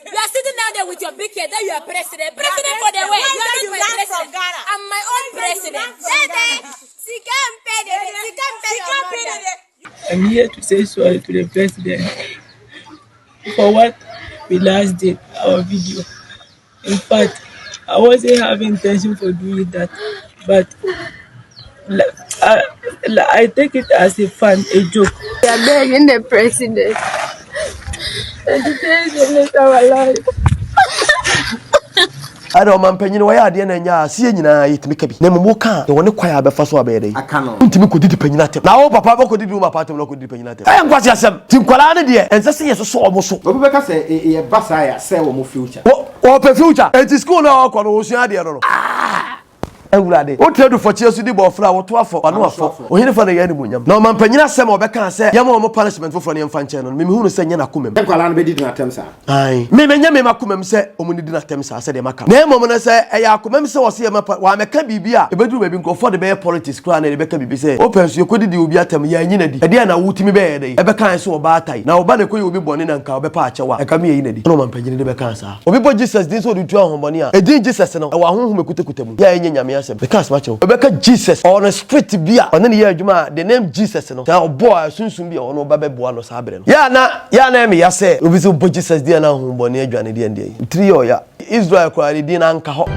You are sitting down there with your big head that you are president. President for the way. You are not my president. I'm my own president. I'm here to say sorry to the president for what we last did, our video. In fact, I wasn't having intention for doing that, but I, I take it as a fun, a joke. We are begging the president. Education is our life. Ɛna ɔmanpanyin wɔyɛ adeɛ na ɛnyɛ a seɛ nyinaa yɛtumi ka bi na mmom woka a yɛwɔ ne kwan a bɛfa so a bɛyɛ dɛ Aka no. Wontumi kɔdidi panyin atɛm na wo papa bɛkɔdidi wo papa atɛm na ɔkɔdidi panyin atɛm ɛyɛ nkwasi asɛm nti nkwadaa no deɛ ɛnsɛ sɛ yɛsosɔ wɔn so. Obi bɛka sɛ yɛba saa a yɛasɛe wɔn future. Wɔpɛ future enti school no a ɔkɔ no ɔsua adeɛ no no ah Awurade wotra dufɔkyeɛ so di bɔɔfrɛ a woto afɔ wano afɔ ohene fa na ɛyɛ animuonyam na ɔmanpanyin asɛm a ɔbɛkaa sɛ yɛma wɔn punishment foforɔ no yɛmfa nkyɛn no no memehu no sɛ nyɛ n'akomam. Nkwadaa no bɛdidi no atɛm saa. Aane, me menyɛ me m'akomam sɛ wɔnnidi no atɛm saa sɛdeɛ maka no, na mmom no sɛ ɛyɛ akomam sɛ wɔse yɛmma pa, wɔammɛka biribi a ɛbɛduru baabi nkurɔfoɔ de bɛyɛ politics koraa na yɛde bɛka biribi sɛ wopɛ nso yɛkɔdidi obi atɛm, yɛanyi no adi, ɛdeɛn na wotumi bɛyɛ dɛn ɛbɛkaeɛ sɛ ɔbaatan na wo ba na ɛkɔyɛ obi bɔne na nka ɔbɛpa akyɛw a, ɛka me yɛyi no adi, ɛna ɔmampanyini de bɛkaa saa. Obi bɔ Jesus din sɛ ɔde tu ahonhommɔne a, edin Jesus no, ɛwɔ ahonhom ɛkutakuta mu, yɛ a ɛnyɛ Nyame asɛm. Meka asɛm akyerɛ wo. Ɔbɛka Jesus, ɔwɔ no spirit bi a ɔne no yɛ adwuma a, the name Jesus no, sɛ ɔbɔ a, sunsum bi a ɔwɔ no ba bɛboa no saa berɛ no. Yɛ a na, yɛ a na ɛyɛ me ya sɛ obi sɛ wobɔ Jesus din a na ahonhommɔne adwane deɛ ɛndeɛ yi, tiri yɛ ɔya. Israel koraa ne din no anka hɔ.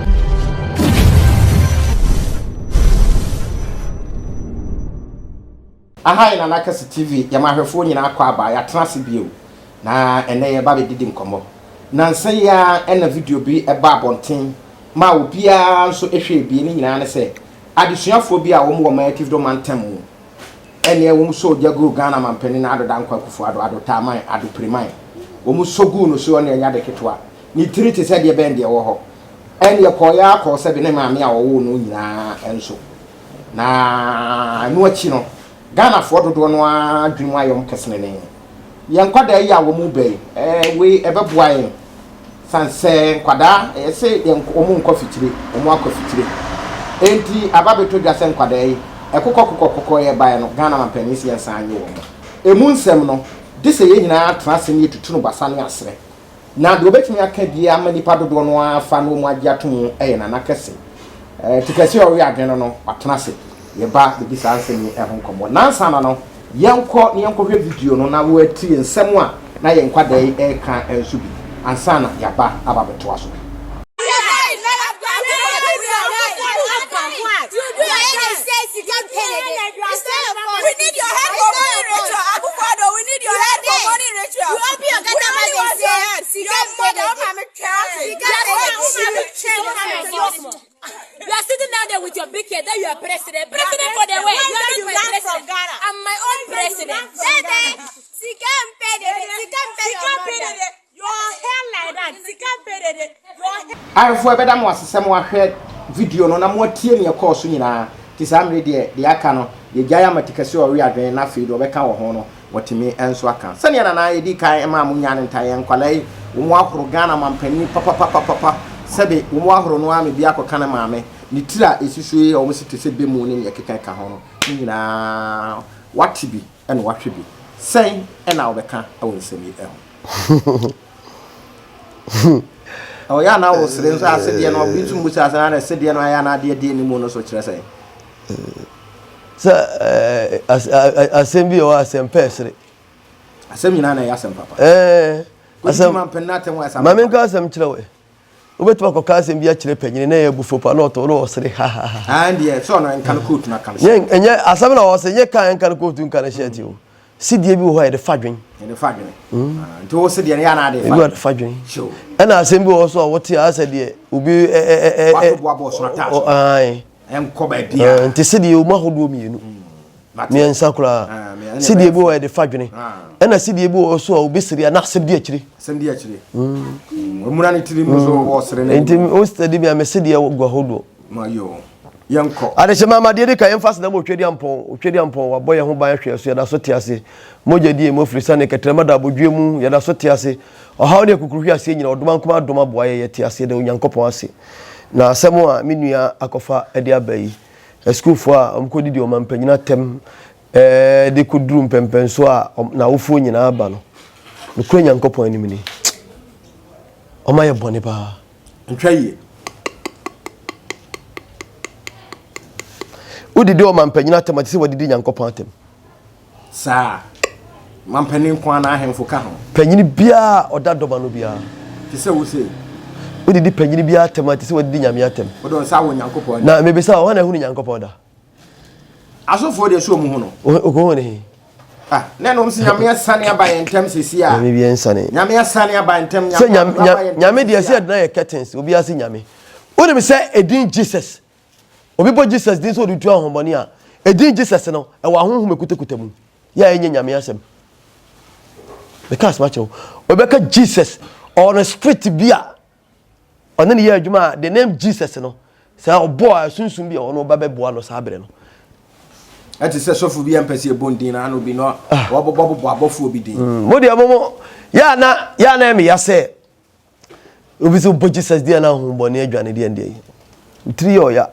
Aha yɛ Nana Kɛse TV, yɛma ahwɛfoɔ nyinaa kɔ aba, yɛatena ase bio na ɛnnɛ yɛreba abɛdidi nkɔmmɔ. Nnansa yi ara na video bi baa abɔnten maa obiara nso hwɛɛ bi, ne nyinaa ne sɛ adesuafoɔ bi a wɔn wɔ Ɔman Atifi Mantam mu ɛneɛ wɔn sɔɔ gya guu Ghana Manpanin Addo Dankwa Akufo-Addo, Addo Taaman, Addo Piriman, wɔn sɔ guu no so ɛneɛ ɛnyɛ ade ketewa, ne tiri te sɛ deɛ bɛn deɛ ɛwɔ hɔ, ɛneɛ kɔɔeɛ ara kɔɔ sɛbe ne maame a ɔwoo no nyinaa nso. Na ɛno akyi no, Ghanafoɔ dodoɔ no ara adwene mu ayɛ wɔn kesenenee. Yɛn nkwadaa yi a wɔn reba yi, ɛɛ wei ɛbɛboa yɛn. Sane sɛ nkwadaa, yɛse yɛn wɔn nkɔ fikyire, wɔn akɔ fikyire. Enti aba abɛtɔ dwa sɛ nkwadaa yi, ɛkokɔ kokɔ kokɔ yɛbaeɛ no, Ghana mampanin se yɛnsan nye wɔn. Ɛmu nsɛm no, gye sɛ yɛn nyinaa tena ase na yɛtutu no basa ne aserɛ. Na deɛ ɔbɛtumi aka bi ama nnipa dodoɔ no ara afa na wɔn agye ato mu yɛ Nana Kɛse. Ti kɛse a ɔwe adwene no no, watena ase. Yɛba bɛdi saa nsɛm yi ho nkɔmmɔ. Nansa na no, yɛnkɔ na yɛnkɔhwɛ video no na woatie nsɛm a na yɛn nkwadaa yi reka nso bi ansa na yɛaba aba abɛtoa so. You are sitting down there with your big head that you are president. President for the way. You are not my president. I'm my own president. Ahwɛfoɔ ɛbɛda mo ase sɛ moahwɛ video no na moatie neɛ ɛkɔɔ so nyinaa. Nti saa mmerɛ deɛ, deɛ aka no, yɛgyae ama tikɛseɛ a ɔwe adwene na afei deɛ ɔbɛka wɔ ho no, Watumi nso aka. Sɛnea Nana yɛdii kan maa mo nyaa no ntaeɛ, nkwadaa yi, wɔn ahoro Ghana mampanin papapapapa, sɛbe wɔn ahoro no ara ma bi akɔka ne maame, ne tiri a ɛsi so yi a wɔn si te sɛ bɛmu ne nea ɛkeka ka ho no, ne nyinaa wate bi na wahwɛ bi. Sɛn na wobɛka wɔ nsɛm yi ho? Ɔyɛ a na wosere nso a sedeɛ no, obi nso mmusa sɛ na sedeɛ no ayɛ a na adeɛ di anim no so kyerɛ sɛn? Sɛ asɛm bi wɔ hɔ asɛm pɛ sere. Asɛm nyinaa na ɛyɛ asɛm papa. Ɛɛ asɛm ma mpɛn n'atɛm wɔ asɛm. Maame nka asɛm kyerɛ wɛ. Wobɛtumi akɔka asɛm bi akyerɛ panyini na ɛyɛ abufuo pa na ɔtɔ na ɔsere ha ha ha. Ah deɛ sɛ ɔno nka no kootu na ka no hyɛ. Ɛnyɛ asɛm na ɔsere nyɛ ka nka no kootu nka no hyɛ ti o. Sedie bi wɔ hɔ a yɛde fa dwen. Yɛde fa dwene. Mm. Ah, nti wo sedeɛ no yɛ anaa de fa. Ebi wɔ de fa dwen. Ɛna asɛm bi wɔ hɔ so a wote a sɛ deɛ obi ɛ ɛ ɛ ɛ. Wato boa bɔɔso na taa so. Ae. Ɛnkɔ baabiara. Nti sedeɛ ɔmu ahodoɔ mmienu. Mmiɛnsa koraa. Sedeɛ bi wɔ hɔ yɛde fa dwene. Ɛna sedeɛ bi wɔ hɔ so a obi sere a na asɛm di akyire. Asɛm di akyire. Ɔmuna ne tiri mu so ɔsere ne. Nti wo study bi a me sedeɛ gu ahodoɔ. Mayo. Yɛnkɔ. Adehyema ama deɛ di kan yɛmfa aseda ma Otwedeampɔn. Otwedeampɔn wabɔ yɛn ho ban ahwɛ yɛn so yɛda so te ase. Mogya di yɛn mu afiri sane kɛtrɛma da abodwoɛ mu yɛda so te ase. Ɔhaw ne akukuruhwe aseɛ nyina ɔdomankoma adom aboa yɛn yɛte ase yɛda Onyankopɔn ase. Na asɛm a me nua akɔfa de aba yi, asukuufoɔ a wɔkɔdidi ɔmanpanyin atɛm de kɔduru mpɛmpɛnsoɔ a n'awofoɔ nyinaa aba no, nokorɛ Nyankopɔn anim ni. Wɔn ayɛ bɔne paa. Ntwa yie. Wodidi ɔmampanyin atɛm a te sɛ wadidi Nyankopɔn atɛm. Saa. Mampanin nko ara na ahemfo ka ho. Panyin biara a ɔda dɔm ano biara. Te sɛ wo sei. Wodidi panyin biara atɛm a te sɛ wadidi Nyame atɛm. Wode wo nsa wɔ Nyankopɔn anim. Na mebisa wo, hwan na ahunu Nyankopɔn da? Asɔfoɔ deɛ so ɔmu hu no. Okohu ne he? Ah, na ɛnom sɛ Nyame asane aba yɛn ntɛm sɛsi a. Nyame bi nsane. Nyame asane aba yɛn ntɛm. Sɛ Nyame, Nyame deɛ sɛ yɛde no ayɛ curtains, obiara sɛ Nyame. Wonim sɛ edin Jesus, obi bɔ Jesus din sɛ ɔde tu ahonhommɔne a, edin Jesus no, ɛwɔ ahonhom ekutakuta mu. Yɛ a ɛnyɛ Nyame asɛm. Meka asɛm akyerɛ wo. Obi bɛka Jesus, ɔwɔ no spirit bi a ɔne no yɛ adwuma a the name Jesus no sɛ ɔbɔ a sunsum bi a ɔno ɔba bɛboa no saa berɛ no. Ɛte sɛ sɔfo bi a mpɛ sɛ yɛbɔ ndin na ano bi na ah. wɔbobɔbobɔ abɔfoɔ bi din. Mm, mo deɛ mo mo yɛ ana yɛ ana ɛmi ya sɛ obi sɛ ɔbɔ Jesus deɛ na ahombɔne adwane deɛ deɛ yi tiri yɛ ɔya.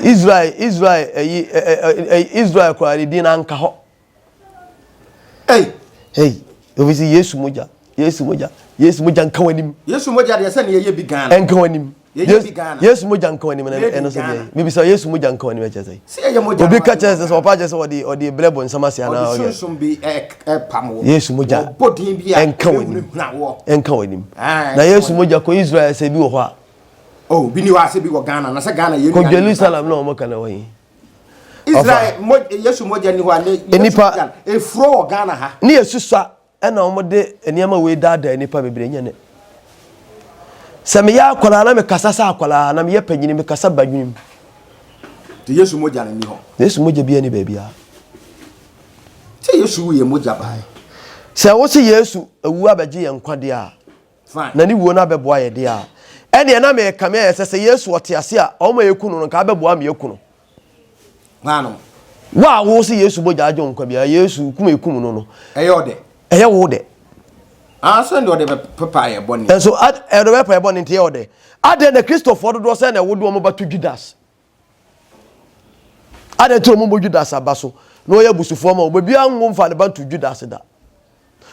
Israel Israel ɛyi ɛyi Israel koraa ne din anka hɔ. Ei. Ei, obi si Yesu mogya, Yesu mogya, Yesu mogya nka w'anim. Yesu mogya deɛ sɛ ne yɛyɛ bi Ghana. Nka w'anim. Yɛyɛ bi Ghana. Yesu mogya nka w'anim na ɛno sɛ deɛ. Mebisa Yesu mogya nka w'anim ɛkyɛ sɛ. Sɛ yɛyɛ mogya. Obi ka kyerɛ sɛ sɛ ɔpa kyerɛ sɛ ɔde ɔde brɛ bɔ nsɛm ase anaa ɔde. Ɔde sunsun bi ɛpam wɔ. Yesu mogya. Ɔbɔ din bi a. Nka w'anim. Nka w'anim. Na Yesu mogya kɔ Israel sɛ bi wɔ hɔ a. Oh, bi ni hɔ a sɛ bi wɔ Ghana na sɛ Ghana yɛ. Kɔ Jerusalem na wɔn ka na wɔ yi. Israel mo Yesu mogya ni hɔ a ne Yesu mogya efuro wɔ Ghana ha. Ne yɛ susua ɛna wɔn de nneɛma wei daadaa nipa bebree nyɛ ne. Sɛ meyɛ akwadaa na mekasa sɛ akwadaa na meyɛ panyini mekasa badwene mu. Te Yesu mogya no ni hɔ. Yesu mogya bi ani baabi a. Sɛ Yesu wu yɛ mogya bae. Sɛ wose Yesu awu abɛgye yɛn nkwa deɛ a. Fine. Na ne wuo no abɛboa yɛ deɛ a, ɛnneɛ na merekame ayɛ sɛ sɛ Yesu ɔte ase a, wɔn a yɛku no no, nka abɛboa ama yɛaku no. Hwannom? Wo a wo se Yesu mogya agye wo nkwa biara, Yesu kum a yɛkum no no. Ɛyɛ ɔdɛ. Ɛyɛ wo dɛ. Ah, sɛ deɛ ɔde bɛpepa yɛ bɔne. Nso ɛde bɛpepa yɛ bɔne nti ɛyɛ ɔdɛ. Adɛn na Kristofoɔ dodoɔ sɛn na ɛwode wɔn ba to Judas? Adɛn nti na wɔmmɔ Judas aba so na ɔyɛ abusufoɔ ma wɔn? Obiara nwo mfa ne ba nto Judas da.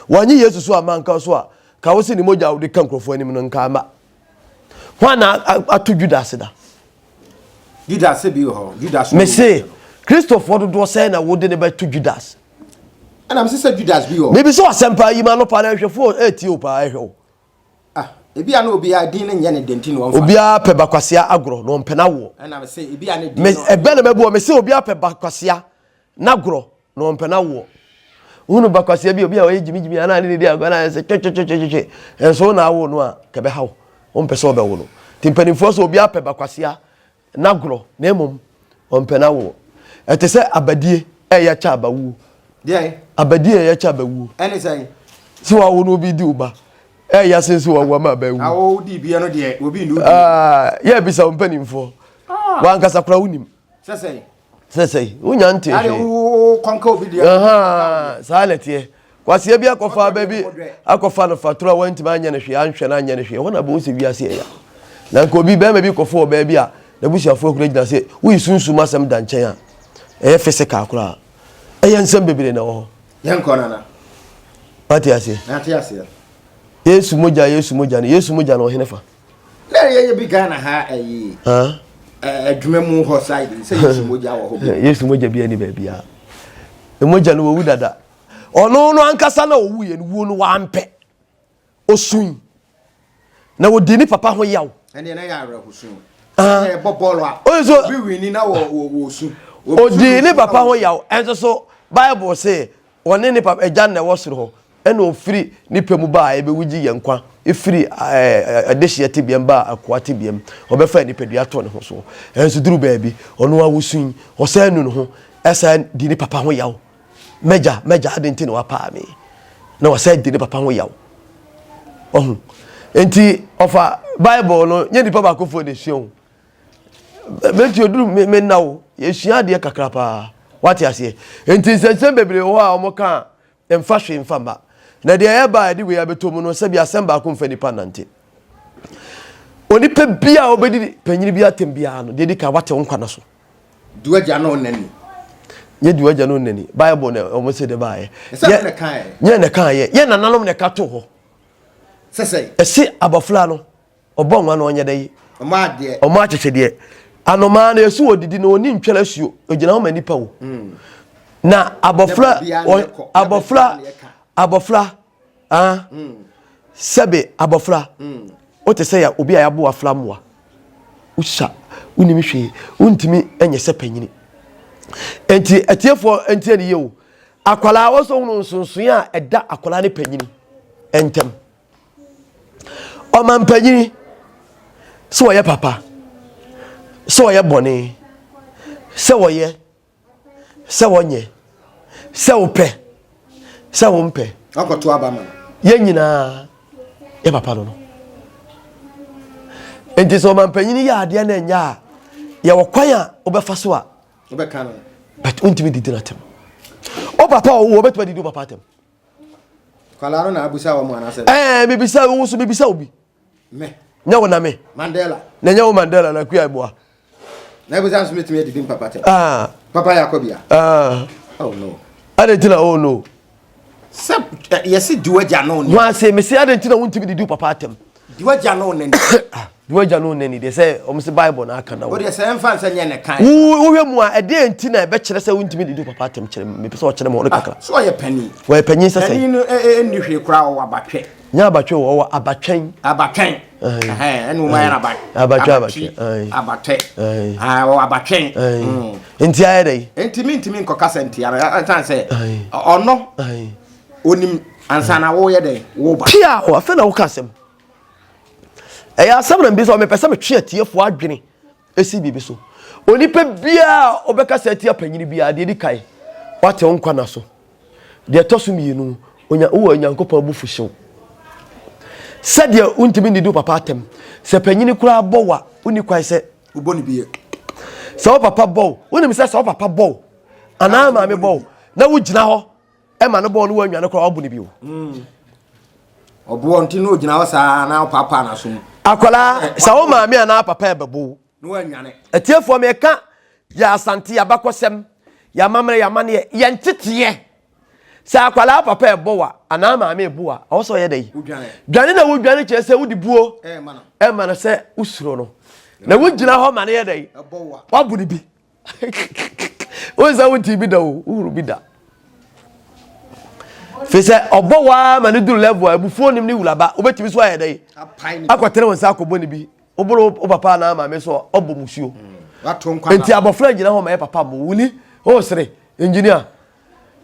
Wɔanye Yesu so amma nka so a, ka wo se ne mogya a wode ka nkurɔfoɔ anim no nka ama. Hwan na ato Judas da? Judas bi wɔ hɔ. Judas. Mese, Kristofoɔ dodoɔ sɛn na wode ne bɛto Judas? Ɛna mese sɛ Judas bi wɔ. Mebisa asɛm paa yi ma no paa na ɛhwɛfoɔ ɛretie o paa ɛhwɛ o. Ah, ebi a na obiara din no nyɛ ne dɛ nti na wɔmfa. Obiara pɛ bakwasea agorɔ na ɔmpɛ n'awoɔ. Ɛna mese ebi a ne din no. Ɛbɛ na mɛboɔ mese obiara pɛ bakwasea n'agorɔ na ɔmpɛ n'awoɔ. Wohunu bakwasea bi obi a ɔyɛ gyimigyimi anaa ne ne di agorɔ na ayɛ sɛ twetwetwetwe nso wo na awo no a kɛbɛha wo wompɛ sɛ ɔbɛwo no. Nti mpanimfoɔ sɛ obiara pɛ bakwasea n'agorɔ na mmom ɔmpɛ n'awoɔ. Ɛte sɛ abadie a ɛyɛ kyɛ abawuo. Deɛn? Abadie a ɛyɛ kyɛ abawuo. Ɛne sɛn? Sɛ wawo no obi di wo ba. Ɛyɛ asen sɛ wawo ama abawuo. Awo di bia no deɛ obi nni wo di. Yɛ bisa wo mpanimfoɔ. Ah. Wankasa koraa wonim. Sɛ sɛn? Sɛ sɛn? Wonya nte hwee. Wo kɔnka obi deɛ. Saa na ɛteɛ. Kwasea bi akɔfa aba bi akɔfa no fatoro a wantumi anyɛ no hwee anhwɛ no anyɛ no hwee ɛhɔ na bɛhu sɛ wiase ɛya na nka obi bɛrima bi kɔfa ɔbaa bi a n'abusuafoɔ akura gyina sɛ woyi sunsum asɛm da nkyɛn a ɛyɛ physical koraa ɛyɛ nsɛm bebree na ɛwɔ hɔ. Yɛnkɔ nana. Wate aseɛ? Nate aseɛ. Yesu mogya Yesu mogya no Yesu mogya no ɔhene fa. Na yɛyɛ bi Ghana ha ɛyi. Adwuma mu hɔ side sɛ Yesu mogya wɔ hɔ bi. Yesu mogya bi ani baabi a. Mogya no wɔwu dada. Ɔno no ankasa na ɔwuiɛ no wuo no wampɛ. Ɔsui. Na ɔdi ne papa ho yaw. Ɛnneɛ na yɛ awerɛhosu. Ɛna ɛbɔ bɔɔlo a obi wini na wɔsu. Ɔdi ne papa ho yaw. Ɛnso so Bible se ɔne ne papa agya na ɛwɔ soro hɔ ɛna ɔfiri ne pɛ mu baa ɛbɛwu gye yɛn nkwa ɛfiri adehyeɛ tebeam baa akoa tebeam ɔbɛfa nipadua tɔ ne ho soɔ ɛnso duru baabi ɔno awosui ɔsan nu ne ho ɛsan di ne papa ho yaw M'agya, m'agya, adɛn nti na wapaa me? Na wasan di ne papa ho yaw. Ɔho. Nti ɔfa Bible no, nyɛ nipa baakofoɔ na esua o. Mɛnti oduru me me nna o, yɛsua adeɛ kakra paa. Wate aseɛ? Nti nsɛnsɛm bebree wɔ hɔ a wɔn ka a, mfa hwee mfa mma. Na deɛ ɛba a yɛde wei abɛtɔ mu no, sɛbi asɛm baako mfa nipa nante. Onipa biara a ɔbɛdi panyin bi atɛm biara no, deɛ edi kan wate wo nkwa no so. Di w'agya ne wo na ni. Nyɛ di w'agya ne wo na ni. Bible na wɔn se de baayɛ. Ɛsɛ na kaeɛ. Nyɛ na kaeɛ. Yɛ nananom na ɛka to hɔ. Sɛ sɛn? Ɛse abɔfra no, ɔbɔ nwa no ɔnyɛ dɛ yi. Ɔmɔ adeɛ. Ɔmɔ akyekyedeɛ. Anomaa no ɛso ɔdidi no ɔni ntwɛrɛ asuo. Ɔgyina hɔ ma nipa o. Mm. Na abɔfra, abɔfra, abɔfra, ah, mm. sɛbe abɔfra, mm. wote sɛ ya obi a yɛabo afra mmoa. Wosa, wonim hwee, wontumi nyɛ sɛ panyini. Enti atiefoɔ ntie ne yie o. Akwadaa wɔ sɛ hunu nsonsonoeɛ a ɛda akwadaa ne panyini ntam. Ɔmampanyini sɛ ɔyɛ papa, sɛ ɔyɛ bɔne, sɛ ɔyɛ, sɛ ɔnyɛ, sɛ wopɛ, sɛ wompɛ. Akɔto aba ma no. Yɛn nyinaa yɛ papa no no. Nti sɛ ɔmampanyini yɛ adeɛ na ɛnyɛ a, yɛwɔ kwan a wobɛfa so a Wobɛka no. But wontumi didi no atɛm. Wo papa ɔwo wobɛtumi adidi wo papa atɛm. Kwalaa no na abusa wɔn anaasɛ. Ɛɛ mebisa wo nso mebisa wo bi. Me. Nyɛ wo na me. Mandela. Na nyɛ wo Mandela na kuya eboa. Na ebusa nso metumi adidi papa atɛm. Ah. Papa yɛ akɔ bia. Ah. Oh no. Adɛn nti na oh no. Sɛ yɛsi di w'agya no ni. Wɔn ase mesi adɛn nti na wontumi didi wo papa atɛm. Di w'agya no nani. Ah, di w'agya no nani deɛ sɛ wɔn sɛ Bible na aka na wo. O deɛ sɛ ɛnfa nsɛ nyɛ ne kan. Wo wohwɛ mu a ɛdeɛ nti na ɛbɛkyerɛ sɛ wontumi didi wo papa atɛm kyerɛ me mepɛ sɛ ɔkyerɛ me hɔ no kakra. Ah, so ɔyɛ panin. Wɔyɛ panin sɛ sɛ. Panin no ɛnni hwee koraa ɔwɔ abatwɛ. Nyɛ abatwɛ o ɔwɔ abatwɛn. Abatwɛn. Ɛna wɔn ayɛ no aba. Abatwɛ abatwɛ. Abatwɛ. Ɔwɔ abatwɛn. Nti ayɛ dɛ. Nti mi ntumi nkɔ kasa ntia no ɛsan sɛ ɔno onim ansa na wɔyɛ dɛ wɔba. Pia o afei na woka asɛm. Ɛyɛ asɛm na mbisa mepɛ sɛ metwe atiefoɔ adwene esi biribi so. Onipa biara a ɔbɛkasa atia panyin biara deɛ edi kan wate wo nkwa na so. Deɛ ɛtɔ so mmienu, onya wowɔ Onyankopɔn abufuhyew. Sɛdeɛ wontumi nnidi wo papa atɛm. Sɛ panyini koraa bɔ wo a, wonni kwan sɛ wobɔ no bie. Sɛ wo papa bɔ wo, wonim sɛ sɛ wo papa bɔ wo anaa maame bɔ wo na wogyina hɔ ɛma no bɔ no woanwane koraa wabɔ no bio. Mm. Ɔboɔ nti na ogyina hɔ saa na ɔpaapaa n'aso mu. Akwadaa, sɛ wo maame anaa papa ɛbɛbɔ wo. Na woanwane. Atiefoɔ meka yɛ Asante yɛ abakɔsɛm, yɛ amammerɛ, yɛ amanneɛ, yɛ nteteɛ. Sɛ akwadaa papa ɛbɔ wa anaa maame ɛbo wa, ɔwɔ sɛ ɔyɛ dɛ yi. Dwane na wodwane kyerɛ sɛ wode buo ɛma no sɛ wosuro no. Na wogyina hɔ ma no yɛ dɛ yi. Wabo no bi. Wohu sɛ wonte bi da o, wohuru bi da. Fi sɛ ɔbɔ waa ma no duru level a abufuo nim ne wuraba, wobɛtumi so ayɛ dɛ yi. Akɔtene wo nsa akɔbɔ ne bi. Woboro wo papa anaa maame so a, ɔbɔ musuo. Nti abɔfra gyina hɔ ma yɛ papa mo wuli o sere engineer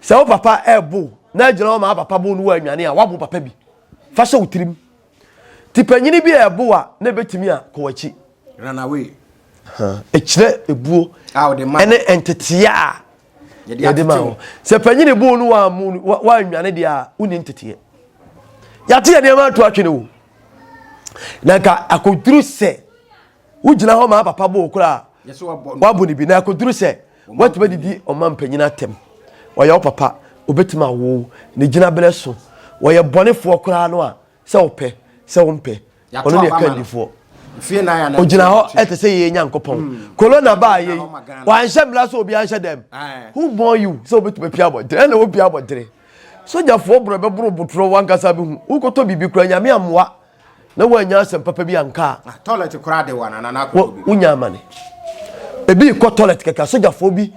sɛ wo papa ɛbo na gyina hɔ ma papa bo no wɔ anwane a wabo papa bi fa hyɛ wo tirim ti panyini bi a ɛbo a na ebetumi a kɔ w'akyi. Run away. Ɛkyerɛ ebuo ɛne nteteɛ a yɛde ma wo sɛ panyini bo no wannwane deɛ a wonni nteteɛ yɛate yɛ nneɛma ato atwene wo na nka akɔduru sɛ wogyina hɔ ma papa bo koraa wabɔ ne bi na akɔduru sɛ woatumi adidi ɔma mpanyin atɛm ɔyɛ wo papa obɛtumi awo ne gyina berɛ so wɔyɛ bɔnefoɔ koraa no a sɛ wopɛ sɛ wompɛ ɔno ne ɛka ndifoɔ ogyina hɔ ɛte sɛ yɛyɛ nyankopɔn hmm. corona baa yei wanhyɛ mmara sɛ obi anhyɛ dɛm who born you sɛ wobɛtumi apia abɔntere ɛna wopia abɔntere sogyafoɔ borɔ bɛboro botorɔ wankasa bɛhu wokɔtɔ biribi kora nyame ammoa na woanya asɛm papa bi anka a ah, toilet koraa de wa na na wonya amane ebi kɔ toilet kɛkɛ sogyafoɔ bi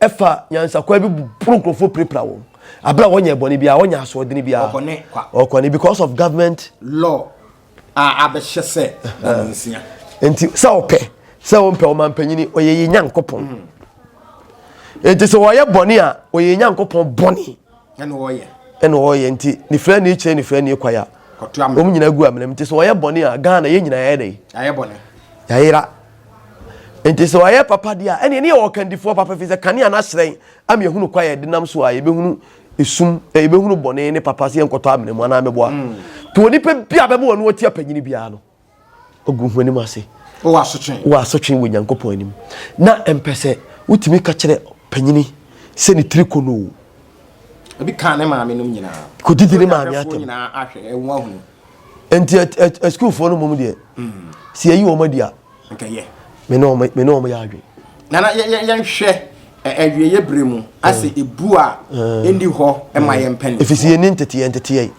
ɛfa nyansakwan bi boro nkurɔfoɔ pirapira wɔn abere a wɔnyɛ bɔne biara wɔnyɛ asoɔdene biara ɔkɔne because of government law a abɛhyɛ sɛ nsia nti sɛ ɔpɛ sɛ ɔmpɛ ɔmampanyini ɔyɛ yɛ nyankopɔn mm. nti sɛ ɔyɛ bɔne a ɔyɛ nyankopɔn bɔne ɛna ɔyɛ ɛna ɔyɛ nti ne fira ni kyerɛ ne fira ni kwae a wɔn nyinaa gu amena mu nti sɛ ɔyɛ bɔne a Ghana yɛn nyinaa yɛ dɛ yɛayɛ bɔne yɛayera nti sɛ ɔyɛ papa deɛ a ɛne ɛne yɛ ɔkandifoɔ papa fi sɛ kanea no ahyerɛn ama yɛhunu kwa yɛde nam so a yɛbɛhunu esum eh, yɛbɛhunu bɔne ne papa sɛ yɛnkɔtɔ amena mu anaa mɛboa mm. nti onipa bi a bɛma wɔn ɔti apanyini biara no Ogu ho anim ase. Wɔ asotwe. Wɔ asotwe wɔ Nyankopɔn anim. Na mpɛ sɛ wotumi ka kyerɛ panyini sɛ ne tiri kɔ no o. Ebi ka ne maame nom nyinaa. Kɔdidi ne maame atɛm. Nyinaa ahwɛ ɛho ahunu. Nti asukuufoɔ no mmom deɛ mm. sɛ yɛyi wɔn adi a nkɛyɛ me ne wɔn me ne wɔn yɛ adwene. Nana yɛnhwɛ awieeɛ berɛ mu asɛ ebu a ɛnni hɔ ma yɛn mpanimfoɔ. Ɛfiri sɛ yɛnni nteteɛ nteteɛ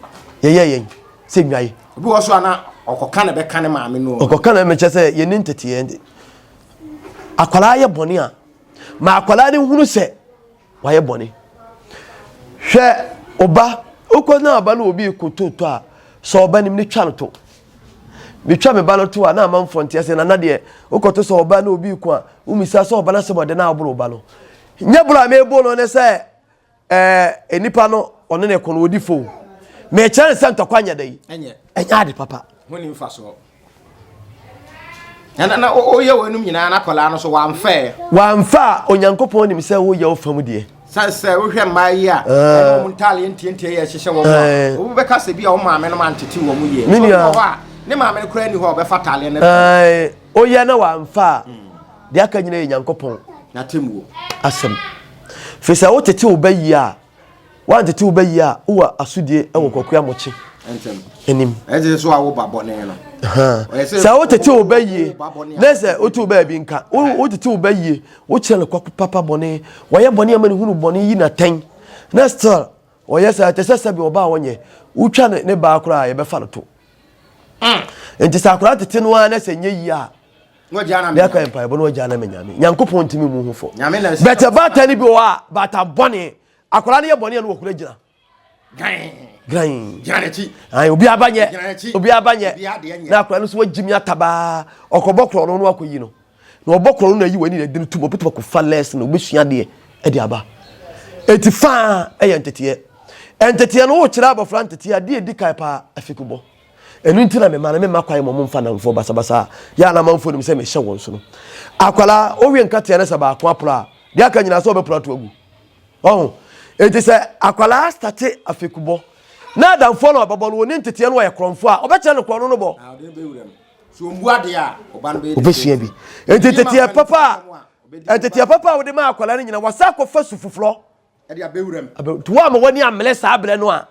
yɛyɛ yɛn sɛ nnwae. Obi wɔ so a na ɔkɔka na bɛka ne maame no. Ɔkɔka na mekyɛ sɛ yɛni nteteɛ nti. Akwadaa yɛ bɔne a, ma akwadaa no hunu sɛ wayɛ bɔne. Hwɛ ɔba, wokɔ na ɔba no obi rekototɔ a, sɛ ɔba nim ne twa no to. Metwa me ba no to a na amanfoɔ nte ase nana deɛ wokɔto sɛ ɔba na obi reko a, womisa sɛ ɔba no asɛm ɔde na aboro ɔba no. Nyɛ boro a mebo no ne sɛ ɛɛ nipa no ɔne ne ko no ɔdi fo. Mekyerɛ ne sɛ ntɔkwa nyɛ dɛ yi. Ɛnyɛ ade papa. Ho ni mfasoɔ. Na na woyɛ w'anum nyinaa na akwadaa no so wamfɛ. Wamfa a Onyankopɔn nim sɛ woyɛ wo fam deɛ. Sɛ sɛ wohwɛ mmaa yi a ɛne wɔn ntaaleɛ ntiantia yi a ɛhyehyɛ wɔn a obi bɛka sɛ bi a wɔn maame no antete wɔn yie. Me nua hɔ a ne maame no koraa ni hɔ a ɔbɛfa taaleɛ no. Woyɛ na wamfa a deɛ aka nyina yɛ Nyankopɔn. N'atemmuo. Asɛm. Firi sɛ wotete wo ba yie a Woantete wo ba yie a, wowɔ asodie wɔ Kwaku Amokye anim. Sɛ wotete wo ba yie, na sɛ wote wo baabi nka, wotete wo ba yie, wokyerɛ no kwaku papa bɔne, wɔyɛ bɔne ama no hunu bɔne yi n'atɛn, na still wɔyɛ saa te sɛ sɛbi ɔbaa wɔnyɛ, wotwa ne ne baa koraa yɛbɛfa no to. Nti sɛ akwadaa tete no ara na sɛ nyɛ yie a, ne aka mpaebɔ na wagya na ma nyame. Nyankopɔn ntumi mu ho fɔ. Bɛtɛ baatan no bi wɔ hɔ a, baatan bɔne Akwadaa no yɛ bɔne a na wɔkura gyina. Gran. Gyina n'akyi. Ayi obi aba nyɛ. Obi aba nyɛ. Na akwadaa no nso wagyi mi atabaa. Ɔkɔbɔ korɔ no na wakɔyi no. Na ɔbɔ korɔ no na ayi w'ani na ɛde no tum. Ɔbɛtumi akɔfa lɛs na ɔbɛsua adeɛ ɛde aba. Eti faa ɛyɛ nteteɛ. Nteteɛ no wokyerɛ abɔfra nteteɛ adeɛ edi kan paa afikubɔ. Ɛno nti na mema no memma kwan ma wɔmfa nnamfoɔ basabasa a yɛ a na amanfoɔ nim sɛ mehyɛ wɔn so no. Akwadaa wowe nkateɛ no sɛ baako aporo a deɛ aka nyinaa sɛ ɔbɛporo ato agu. Ɔho? Enti sɛ akwadaa state afekubɔ na adamfoɔ na ɔbɛbɔ no, ɔni nteteɛ no ɔyɛ korɔmfoɔ a, ɔbɛkyerɛ no korɔno no bɔ. Ɔbɛsua bi. Enti nteteɛ papa a nteteɛ papa a wode ma akwadaa no nyina wasa akɔfa su foforɔ. Nti wo ama w'ani ammere saa berɛ no a,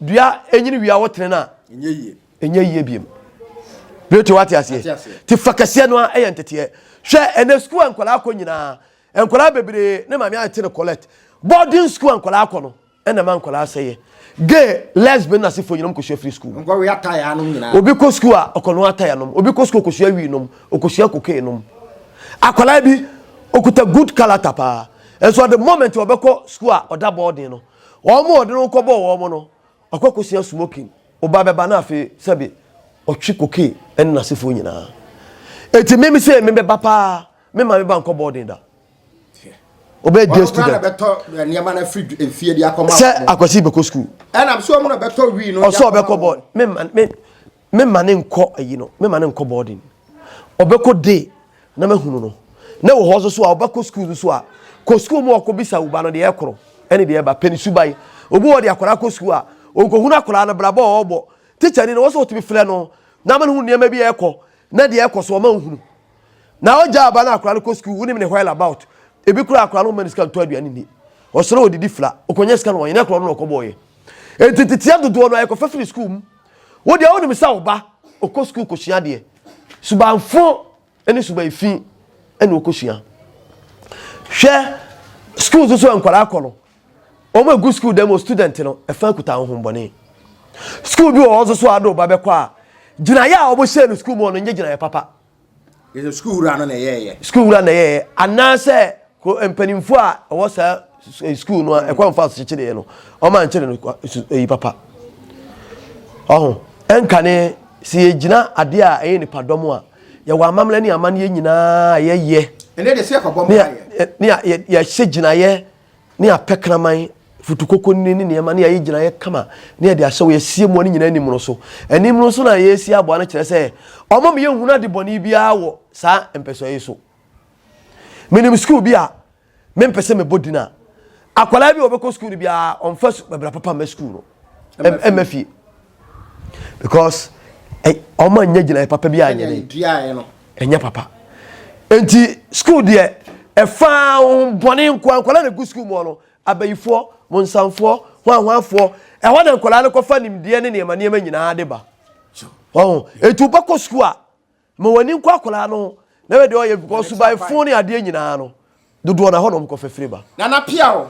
dua ɛnyini wie a wotene no a, ɛnyɛ yie biem. Bere te wate aseɛ. Te fa kɛseɛ no a ɛyɛ nteteɛ. Hwɛ ɛnɛ sukuu a nkwadaa kɔ nyinaa Nkwadaa bebree ne maame ate no collect. Boarding school a nkwadaa kɔ no ɛna ɛma nkwadaa sɛyɛ. Gay, lesbian na asefoɔ nyinaa kɔsua free school. Nkɔwe ataya nom nyinaa. Obi kɔ school a ɔkɔnoa ataya nom. Obi kɔ school ɔkɔsua wii nom. Ɔkɔsua cocaine nom. Akwadaa bi ɔkuta good character paa. Nso at the moment ɔbɛkɔ school a ɔda boarding no, wɔn a ɔde no kɔbɔɔ wɔn no, ɔkɔ kɔsua smoking. Ɔba bɛba na afei sɛbe ɔtwe cocaine ɛne n'asefoɔ nyinaa. Eti me me sɛ me bɛba paa. Me maame ba nkɔ boarding da. Ɔbɛyɛ day student. Sɛ akwasi bɛkɔ school. Ɔsɛ ɔbɛkɔ board. Me ma me me ma ne nkɔ ayi no. Me ma ne nkɔ boarding. Ɔbɛkɔ day na mahunu no. Na wɔ hɔ nso so a ɔbɛkɔ school nso a kɔ school mu ɔkɔ bisa wo ba no deɛ ɛkoro ɛne deɛ ɛba pɛ ne suban. Obi wɔ de akwadaa kɔ school a ɔnkɔhunu akwadaa no brabɔ a ɔrebɔ. Teacher ni no wɔ sɛ ɔtumi frɛ no na ama no hu nneɛma bi a ɛkɔ na deɛ ɛkɔ so ɔma nhunu. Na ɔgya aba na akwadaa no kɔ sukuu, wonim ne while about. Ebi koraa akwadaa no mma ne sika ntɔ aduane nni. Ɔsɔre ɔdidi fira, ɔkɔnya sika no ɔnyɛ na akwadaa no na ɔkɔbɔɔyɛ. Enti tetea dodoɔ no ɛkɔfa firi sukuu mu. Wo deɛ wonim sɛ wo ba ɔkɔ sukuu kɔsua adeɛ. Subanfo ne suban fi ɛna ɔkɔsua. Hwɛ sukuu nso so a nkwadaa kɔ no, Wɔn a egu sukuu dɛm wɔ student no ɛfa kuta ahohombɔne. Sukuu bi wɔ hɔ nso so a ade wo ba bɛkɔ a gyinaeɛ a wɔhyɛɛ no sukuu mu hɔ no nyɛ gyinaeɛ papa. Yɛ sukuu wura no na ɛyɛɛyɛ. Sukuu wura na ɛyɛɛyɛ anaasɛ mpanimfoɔ a ɛwɔ saa sukuu no a ɛkwan fa so kyekyereɛ no wɔn ankyere no eyi papa. Ɔho ɛnkane sɛ yɛgyina adeɛ a ɛyɛ nipadɔm a yɛwɔ amammerɛ ne amanneɛ nyinaa yɛyɛ ɛnɛ de sɛ yɛkɔbɔ mpaeɛ ne yɛhyɛ gyinaeɛ ne yɛapɛ kraman, futukokonni ne nneɛma ne yɛayɛ gyinaeɛ kama ne yɛde ahyɛ wɔ yɛsie mmoa no nyinaa anim no so. Anim no so na yɛresie aboa no kyerɛ sɛ ɔma ma yɛnhunu ade bɔne biara wɔ saa mpɛsɔeɛ yi so. Menim sukuu bi a mempɛ sɛ mebɔ din a akwadaa bi a ɔbɛkɔ sukuu no biara ɔmfa bɛbra papa mma sukuu no ɛmma fie because ɔma nyɛ gyinaeɛ papa bi anyɛ ne Ɛnyɛ papa. Enti sukuu deɛ ɛfa bɔne nkoa nkwadaa na egu sukuu mu no abayifoɔ, monsamfoɔ, hwanhwanfoɔ ɛhɔ na nkwadaa no kɔfa nimdeɛ ne nneɛma nneɛma nyinaa de ba. Ɔho eti wobɛkɔ sukuu a ma w'ani nkɔ akwadaa no ho na bɛ deɛ ɔyɛ because subanfo ne adeɛ nyinaa no dodoɔ na hɔ na wɔkɔfa firi ba. Nana Piaw.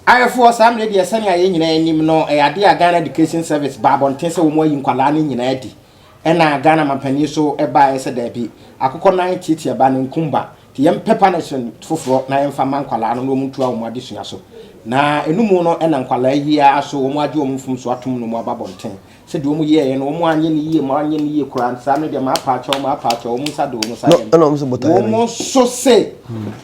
Ayɛfoɔ, saa mmerɛ deɛ sɛnea yɛn nyinaa nim no, ɛyɛ adeɛ a Ghana Education Service baa abɔnten sɛ wɔn ayi nkwadaa no nyinaa adi. Ɛna Ghana mampanin so baeɛ sɛ daabi, akokɔ nan tiatia ba no nkum ba, nti yɛmpɛ punishment foforɔ na yɛmfa mma nkwadaa no na wɔn ntoa wɔn adesua so. Na ɛno mu no ɛna nkwadaa yi ara so wɔn agye wɔn mfomsoɔ atom na wɔn aba abɔnten. Sɛdeɛ wɔn yɛeɛ no, wɔn anyɛ no yie, wɔn anyɛ no yie koraa, saa no deɛ maapaakyɛw, maapaakyɛw, wɔn nsa de wɔn nsa yam. Wɔn nso se,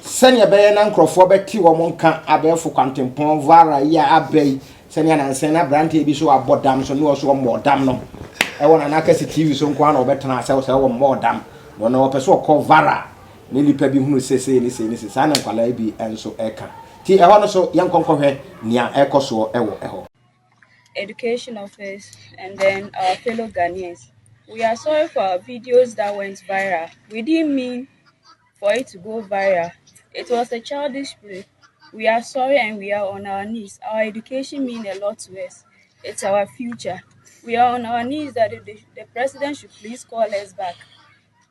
sɛdeɛ ɛbɛyɛ na nkurɔfoɔ bɛte wɔn nka abɛɛfo kwantempɔn vara yi a aba yi, sɛdeɛ nansa yi na aberanteɛ bi so abɔ dam so, ne ɔso ɔmmɔɔ dam no, ɛwɔ Nana Akɛse TV so nko ara na ɔbɛtena sɛ sɛ ɔmmɔɔ dam, na ɔno ɔpɛ sɛ ɔkɔ vara na nnipa bi hunu sɛ sei ne sei ne sei, saa na nkwadaa yi bi nso ɛka. Nti ɛhɔ no so yɛnkɔ nkɔhwɛ nea ɛrekɔ soɔ wɔ ɛhɔ. Education Office, and then our fellow Ghanaians. We are sorry for our videos that went viral. We didn't mean for it to go viral. It was a childish play. We are sorry and we are on our knees. Our education means a lot to us. It's our future. We are on our knees that the, the president should please call us back.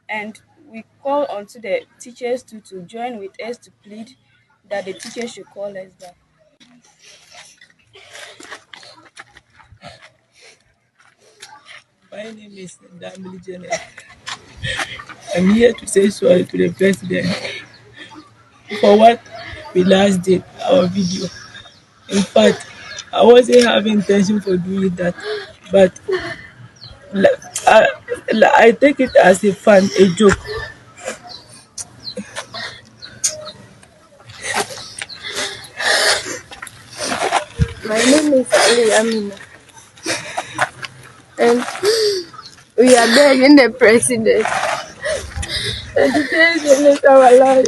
And we call on to the teachers to, to join with us to plead that the teachers should call us back. My name is Damili Janet. I'm here to say sorry to the president for what we last did, our video. In fact, I wasn't having intention for doing that, but I, I take it as a fun, a joke. My name is Ali Amina. And we are begging the president. Education is our life.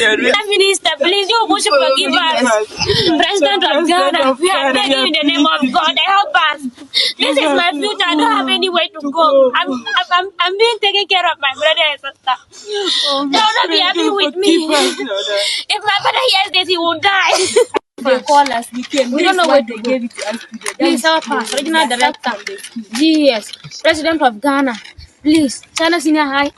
Prime Minister, please, you should forgive us. President of Ghana, we are begging in the name of God, help us. This is my future. I don't have anywhere to go. I'm, I'm, I'm being taken care of my brother and sister. They will not be happy with me. If my brother hears this, he will die. They call us, we came. We don't know where to they go. gave it to us today. Please help us. Regional Director, GES, President of Ghana, please, China Senior High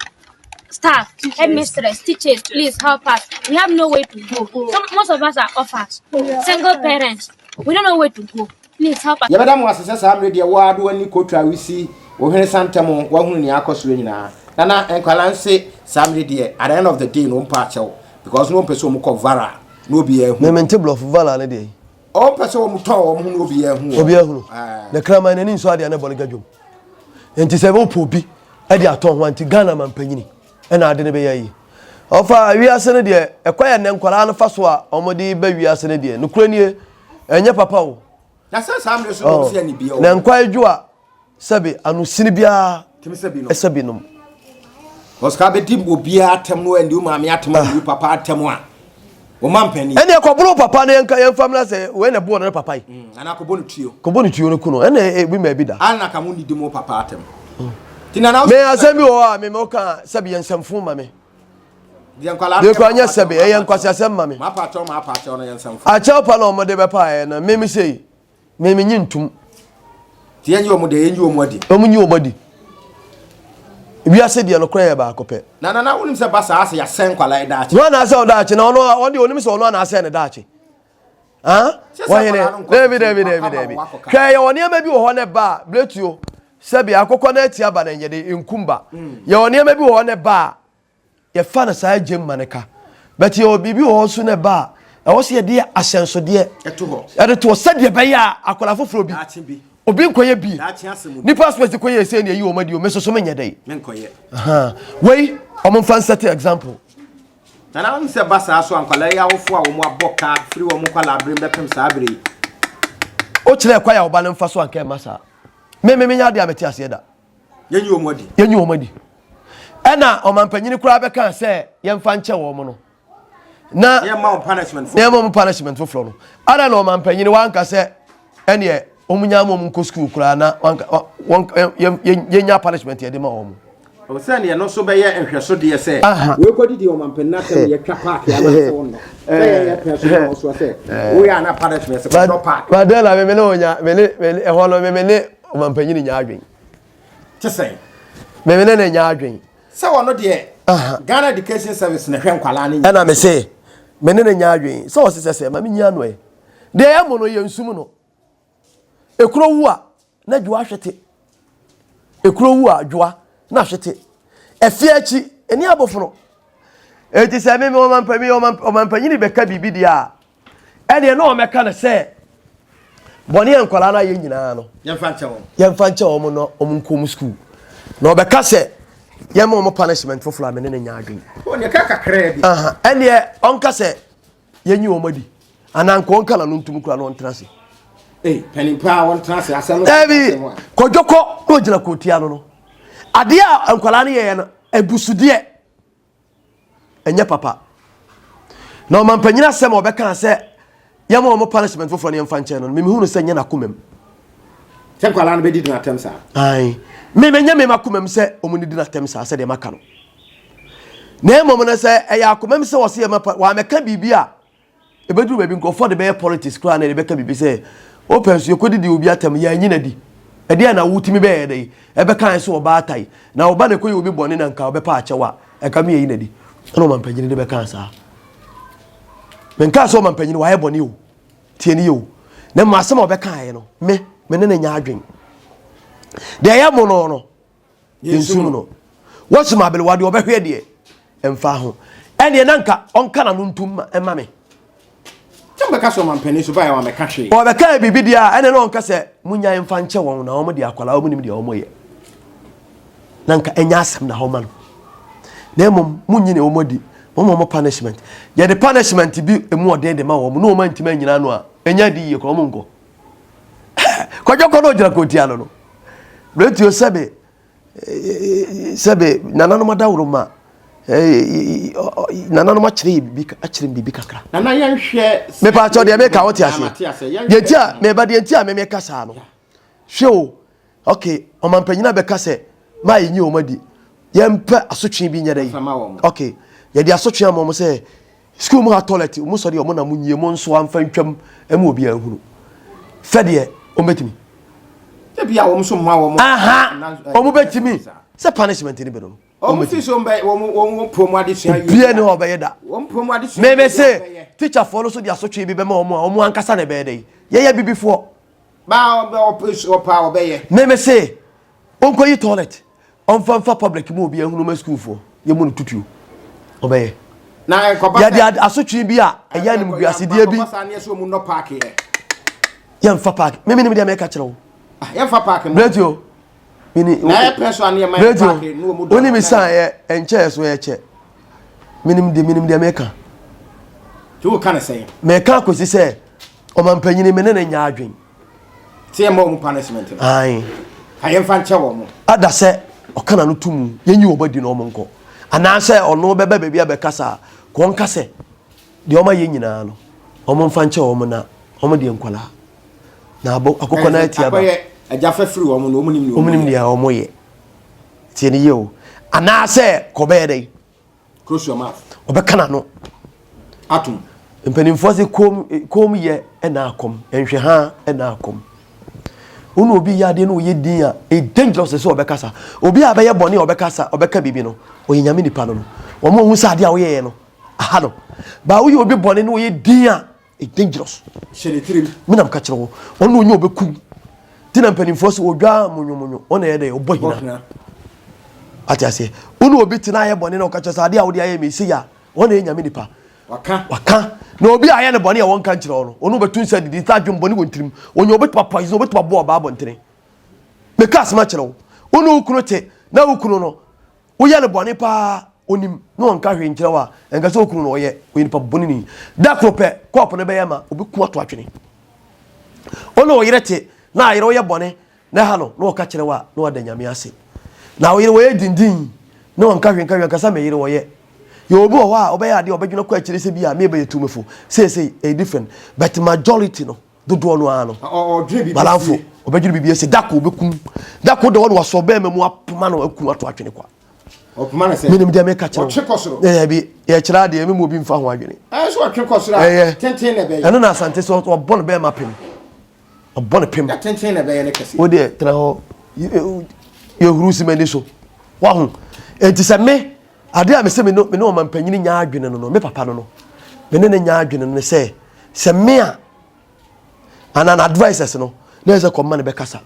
staff, headmistress, teachers, please help us. We have nowhere to go. Some, most of us are orphans, single parents. We don't know where to go. Please help us. Yɛbɛda mo ase sɛ saa mmerɛ deɛ wo ara de w'ani kɔtwa wisi wo hwene santam woahunu nea akɔ soɔ nyinaa. Nana nkwadaa nse saa mmerɛ deɛ at the end of the day no wɔn pɛ akyɛw because no wɔn pɛ sɛ wɔn kɔ vara na obiara hu. Me mente blɔfo vara ne deɛ. Wɔn pɛ sɛ wɔn tɔn wɔn ho na obiara hu wɔn. Obiara hunu. Na kraman n'ani nsɔ adeɛ na ɛbɔ ne gadwom. Nti sɛ wopɛ obi de atɔn ho a nti Ghana mampanyini ɛna ade no bɛyɛ yi. Ɔfa wiase no deɛ ɛkwan yɛ nnɛ nkwadaa no fa so a wɔde ba wiase no deɛ nokorɛ nie ɛnyɛ papa o. Na sɛ saa mmerɛ so na wɔn sɛ ɛne bia Na nkwa adwo a sɛbe ano sini biara ɛsɛ binom. Ɔsika bɛdi obiara atɛm no ɛne wo maame atɛm a wo papa atɛm a wɔma mpanin. Ɛne ɛkɔboro papa no yɛnka yɛmfa mmra sɛ wei na ɛboɔ no ne papa yi. Mm, anaa kɔbɔ no tuo. Kɔbɔ no tuo no ku no ɛna ebi ma ebi da. Ana ka mo nidi mo papa atɛm. Ti na na. Me asɛm bi wɔ hɔ a me me ka sɛbi yɛ nsɛmfo ma me. Deɛ nkwadaa Deɛ kura nyɛ sɛbi ɛyɛ nkwasi asɛm ma me. Ma pa akyɛw ma pa akyɛw no yɛ nsɛmfo. Akyɛw pa na wɔn de bɛpa ayɛ no me me sei. Me me nyi ntum. Ti yɛn nyi wɔn deɛ yɛn nyi wɔn adi. Wɔn nyi wɔn adi. Wiase deɛ nokorɛ yɛ baako pɛ. Na na na wonim sɛ ba saa sɛ yɛasɛn nkwadaa yi daakye. Wɔn anaasɛ ɔdaakye na ɔno ɔde onim sɛ ɔno anaasɛ ne daakye. Wɔhene dɛbi dɛbi dɛbi dɛbi. Hwɛ yɛwɔ nneɛma bi wɔ hɔ ne ba a biletuo sɛbi akokɔ na ati aba na nyɛ de nkumba. Mm. Yɛwɔ nneɛma bi wɔ hɔ ne ba a Yɛfa no saa gyem ma no ka. But yɛwɔ biribi wɔ hɔ nso na ɛba a, ɛwɔ sɛ yɛde yɛ ahyɛnsodeɛ. Ɛto hɔ. Yɛde to hɔ sɛdeɛ ɛbɛyɛ a akwadaa foforɔ bi. Obi nkɔyɛ bi. Nipa asopɛsi kɔyɛ ɛsɛ na ɛyi wɔn adi o, me soso menyɛ dɛ. Menkɔyɛ. Wei, wɔn mfa nsɛte example. Nana wonim sɛ ba saa so a nkwadaa yi awofoɔ a wɔn abɔ ka firi wɔn nkwadaa bere bɛpem saa bere yi. Wokyerɛ kwan a ɔba no mfa so anka ɛma saa. Me me menya adeɛ a mete aseɛ da. Yɛnyi wɔn adi. Yɛnyi wɔn adi. Ɛna ɔmampanyini koraa bɛka sɛ yɛmfa nkyɛ wɔn no. Na yɛmma wɔn punishment foforɔ. Yɛmma wɔn punishment foforɔ no. Ada na ɔmampanyini wanka sɛ ɛneɛ wɔn nya wɔn nkɔ sukuu koraa na wanka wɔn yɛnya punishment yɛde ma wɔn. Ɛwɔ sɛ neɛ no nso bɛyɛ nhwɛsodeɛ sɛ wei kɔdidi ɔmampanin atɛm yɛtwa park ama sɛ wonnɔ sɛ yɛyɛ pɛ so na ɔsoɔ sɛ woyɛ a na punishment sɛ kɔdɔ park. Mandela me me ne onya me ne me ɛhɔ no me me ne ɔmampanin nya adwen. Te sɛn? Me me ne ne nya adwen. Sɛ wɔno deɛ Ghana Education Service na hwɛ nkwalaa no nyinaa. Ɛna me se me ne ne nya adwen sɛ ɔse sɛ sɛ ma me nyi ano ɛ. Deɛ ɛyɛ mo no yɛ nsum no. Ekuro wu a na dwoa ahwete. Ekuro wu a dwoa na ahwete. Ɛfie akyi ɛni abofono. Eti sɛ me me ɔmampanyini ɔmampanyini bɛka biribi deɛ a ɛdeɛ na ɔmɛka no sɛ bɔne a nkwadaa no ayɛ nyinaa no yɛmfa nkyɛ wɔn yɛmfa nkyɛ wɔn na wɔn nkɔ wɔn sukuu na ɔbɛka sɛ yɛma wɔn punishment foforɔ a me ne ne nya adwene. Ɔne ka kakraa bi. Ɛneɛ ɔnka sɛ yɛnyi wɔn adi anaa nka ɔnka n'ano ntom koraa na ɔntena ase. Ee panin paa ɔntena ase asɛm no. Dabi kɔdwo kɔ na ɔgyina kootia no no adeɛ a nkwadaa no yɛyɛ no abusudeɛ ɛnyɛ papa na ɔmampanyin asɛm a ɔbɛka sɛ yɛma wɔn punishment foforɔ no yɛmfa nkyɛn no memehu no sɛ nyɛ n'akoma mu. Sɛ nkwadaa no bɛdi n'atɛm saa. Ayi me menyɛ me m'akoma mu sɛ wɔn didi n'atɛm saa sɛdeɛ maka no. Na mmom no sɛ ɛyɛ akoma mu sɛ wɔsi yɛ ma pa wɔamɛka biribi a ebeduru baabi nkurɔfoɔ de bɛyɛ politics koraa na yɛde bɛka biribi sɛ wopɛ nso yɛkɔdidi obi atɛm yɛanyi no adi ɛdeɛ na wotumi bɛyɛ dɛ ɛbɛka yɛn sɛ ɔbaa atae na ɔba na ɛkɔyɛ obi bɔne na nka ɔbɛpa akyɛw a ɛka me yɛyi no adi ɛna ɔmampanyini de bɛka saa menkaa sɛ ɔmampanyini wayɛ bɔne o tie ne yɛ o na mmom asɛm a ɔbɛkaeɛ no me me ne ne nyɛ adwen deɛ ɛyɛ mo no no yɛnsum no wɔsum abelewa deɛ ɔbɛhwɛ deɛ ɛmfa ho ɛneɛ na nka ɔnka n'ano ntom ɛma me sɛ mbɛka sɛ ɔmampanin so baeɛ wamɛka hwee ɔbɛka biribi deɛ a ɛne na ɔnka sɛ munya mfa nkyɛ wɔn na wɔn de akwadaa wɔn nim deɛ wɔn yɛ na nka ɛnyɛ asɛm na hɔ ma no na mmom munyi ne wɔn adi wɔn wɔn punishment yɛde punishment bi emu ɔden de ma wɔn na wɔn antumi anyina ano a ɛnyɛ adi yie kɔ wɔn nkɔ kɔdwɔ kɔ na ɔgyina kɔntia no no radio sɛbe sɛbe nananom adaworo ma nananom akyerɛ yɛ bibi akyerɛ bibi kakra. Nana yɛn hwɛ. Mepa akyɛw deɛ meka wote aseɛ. Deɛ nti a meba deɛ nti a meme ka saa no. Hwɛ o okay ɔmampanyin abɛka sɛ maa yɛnyi wɔn adi yɛmpɛ asotwe bi nyɛ dɛ yi okay yɛde asotwe ama wɔn sɛ Sukuu mu ha toilet mo sɔ deɛ ɔmo na mo nyie mo nso amfa ntwam ɛmu obiara nhunu fɛ deɛ ɔmo bɛtumi. Ebi a wɔn nso mma wɔn. Aha ɔmo bɛtumi sɛ punishment ni bi no. Wɔn fi so mbɛ wɔn wɔn pɔn mu adesua yie. Obiara ni hɔ ɔbɛyɛ da. Wɔn pɔn mu adesua. Mɛmɛ sɛ teacherfoɔ no so de asotwe bi bɛma wɔn a wɔn ankasa na ɛbɛyɛ dɛ yi yɛyɛ bibifoɔ. Baa ɔpɛ ɔpɛ ɔbɛyɛ. Mɛmɛ sɛ ɔnkɔyi toilet. Ɔmfa mfa public mu obi ahunu ma sukuufoɔ yɛ mu no tutuo ɔbɛyɛ. Na nkɔba yɛde asotwe bi a ɛyɛ animguasedeɛ bi. Nkɔba saa ne ɛsɛ ɔmu nnɔ paaki yɛ. Yɛmfa paaki mímí nim deɛ mɛka kyerɛ wo. Ah, yɛmfa paaki mu. Radio mini. Na ɛyɛ pɛ so aneɛ ma yɛ paaki ne ɔmu dɔ. Woni mi san yɛ ɛnkyɛ so ɛkyɛ minim deɛ minim deɛ mɛka. Tí o ka ne sɛn. Mɛka akɔsi sɛ ɔmampanyini me ne ne nya adwen. Sɛ yɛmma wɔn punishment no. Ae. Ka yɛmfa nkyɛ wɔn. Ada sɛ ɔka n'ano to mu, yɛnyi wɔn adi na wɔn nkɔ. Anaasɛ ɔno bɛba baabi abɛkasa a, ka ɔnka sɛ, deɛ wɔn ayɛ nyinaa no, wɔn mfa nkyɛ wɔn na wɔn deɛ nkwadaa. Na abo akokɔ no ati aba. Akɔyɛ agya fɛ firi wɔn no, wɔn nim deɛ wɔn nim deɛ wɔn yɛ. Tie ne yie o. Anaasɛ kɔbɛyɛ dɛ. Close your mouth. Ɔbɛka n'ano. Atom. Mpanimfoɔ se koom koom yɛ ɛna akɔm, nhwɛ ha ɛna akɔm. Wo na obi yɛ adeɛ na ɔyɛ din a, it's dangerous sɛ ɔbɛkasa. Obi a bɛyɛ bɔne a ɔbɛkasa, ɔbɛka biribi no, ɔyɛ nyame nipa no no. Wɔn a wɔhu sɛ adeɛ a woyɛɛ no, aha no. Ba woyɛ obi bɔne na ɔyɛ din a, It's dangerous. Hyɛ ne tirim. Me nam ka kyerɛ wo. Ɔno onye obekum. Ti na mpanimfoɔ sɛ odwa monyomonyo. Ɔna ɛyɛ dɛ ɔbɔ hina. Ate aseɛ. Wo ne obi tena ayɛ bɔne na ɔka kyerɛ sɛ adeɛ a wode ayɛ me sei a ɔna ɛyɛ nyame nipa. Waka. Waka. Na obi a ayɛ ne bɔne a wɔnka nkyerɛ wo no, ɔno bɛto nsa didi sɛ adwene bɔne wɔ ntirim. Onye obɛtumi apoison, obɛtumi aboa ɔbaa abɔntene. Meka asɛm akyerɛ wo. Wo ne wo kunu te na wo kunu no Woyɛ no bɔne paa, onim na ɔnka hwee nkyerɛ wo a, ɛnka sɛ okunu na ɔyɛ, ɔyɛ nipa bɔne ni. Da koro pɛ, kɔɔpo no bɛyɛ ma obeku ato atwene. Wo ne wo yere te na ayere woyɛ bɔne na ɛha no na ɔka kyerɛ wo a, na wada Nyame ase. Na wo yere wɔyɛ dindin na ɔnka hwee nka hwee, ɛnka sɛ me yere ɔyɛ. Yɛwɔ obi wɔ hɔ a ɔbɛyɛ adeɛ a ɔbɛdwene kɔ akyire sɛ bi a me bɛyɛ tumefo, seesei ɛyɛ different but majority no dodoɔ no ara no balanfo ɔbɛdwene biribi ase da ko ɔbɛkum da ko da hɔ na wasɔ bɛrima mu apoma no aku ato atwene kwa. Ɔpoma no sɛ. Menim deɛ meka kyerɛ wo. Ɔtwe kɔ soro. Ɛyɛ bi yɛkyerɛ adeɛ memu obi mfa ho adwene. Ɛyɛ sɛ ɔtwe kɔ soro a Ɛyɛ. tenten na ɛbɛyɛ. Ɛno na Asante sɛ ɔbɔ no bɛrima pem. Ɔbɔ no pem. Na tenten na ɛbɛyɛ ne kɛse. Wo deɛ tena hɔ yɛhuru si m'ani so. Waho. Enti sɛ me adeɛ a mesɛ me ne me ne ɔmampanyini nya adwene no no me papa no no me ne ne nya adwene no ne sɛ sɛ me a anaa na advisers no na ɛsɛ kɔmma no bɛkasa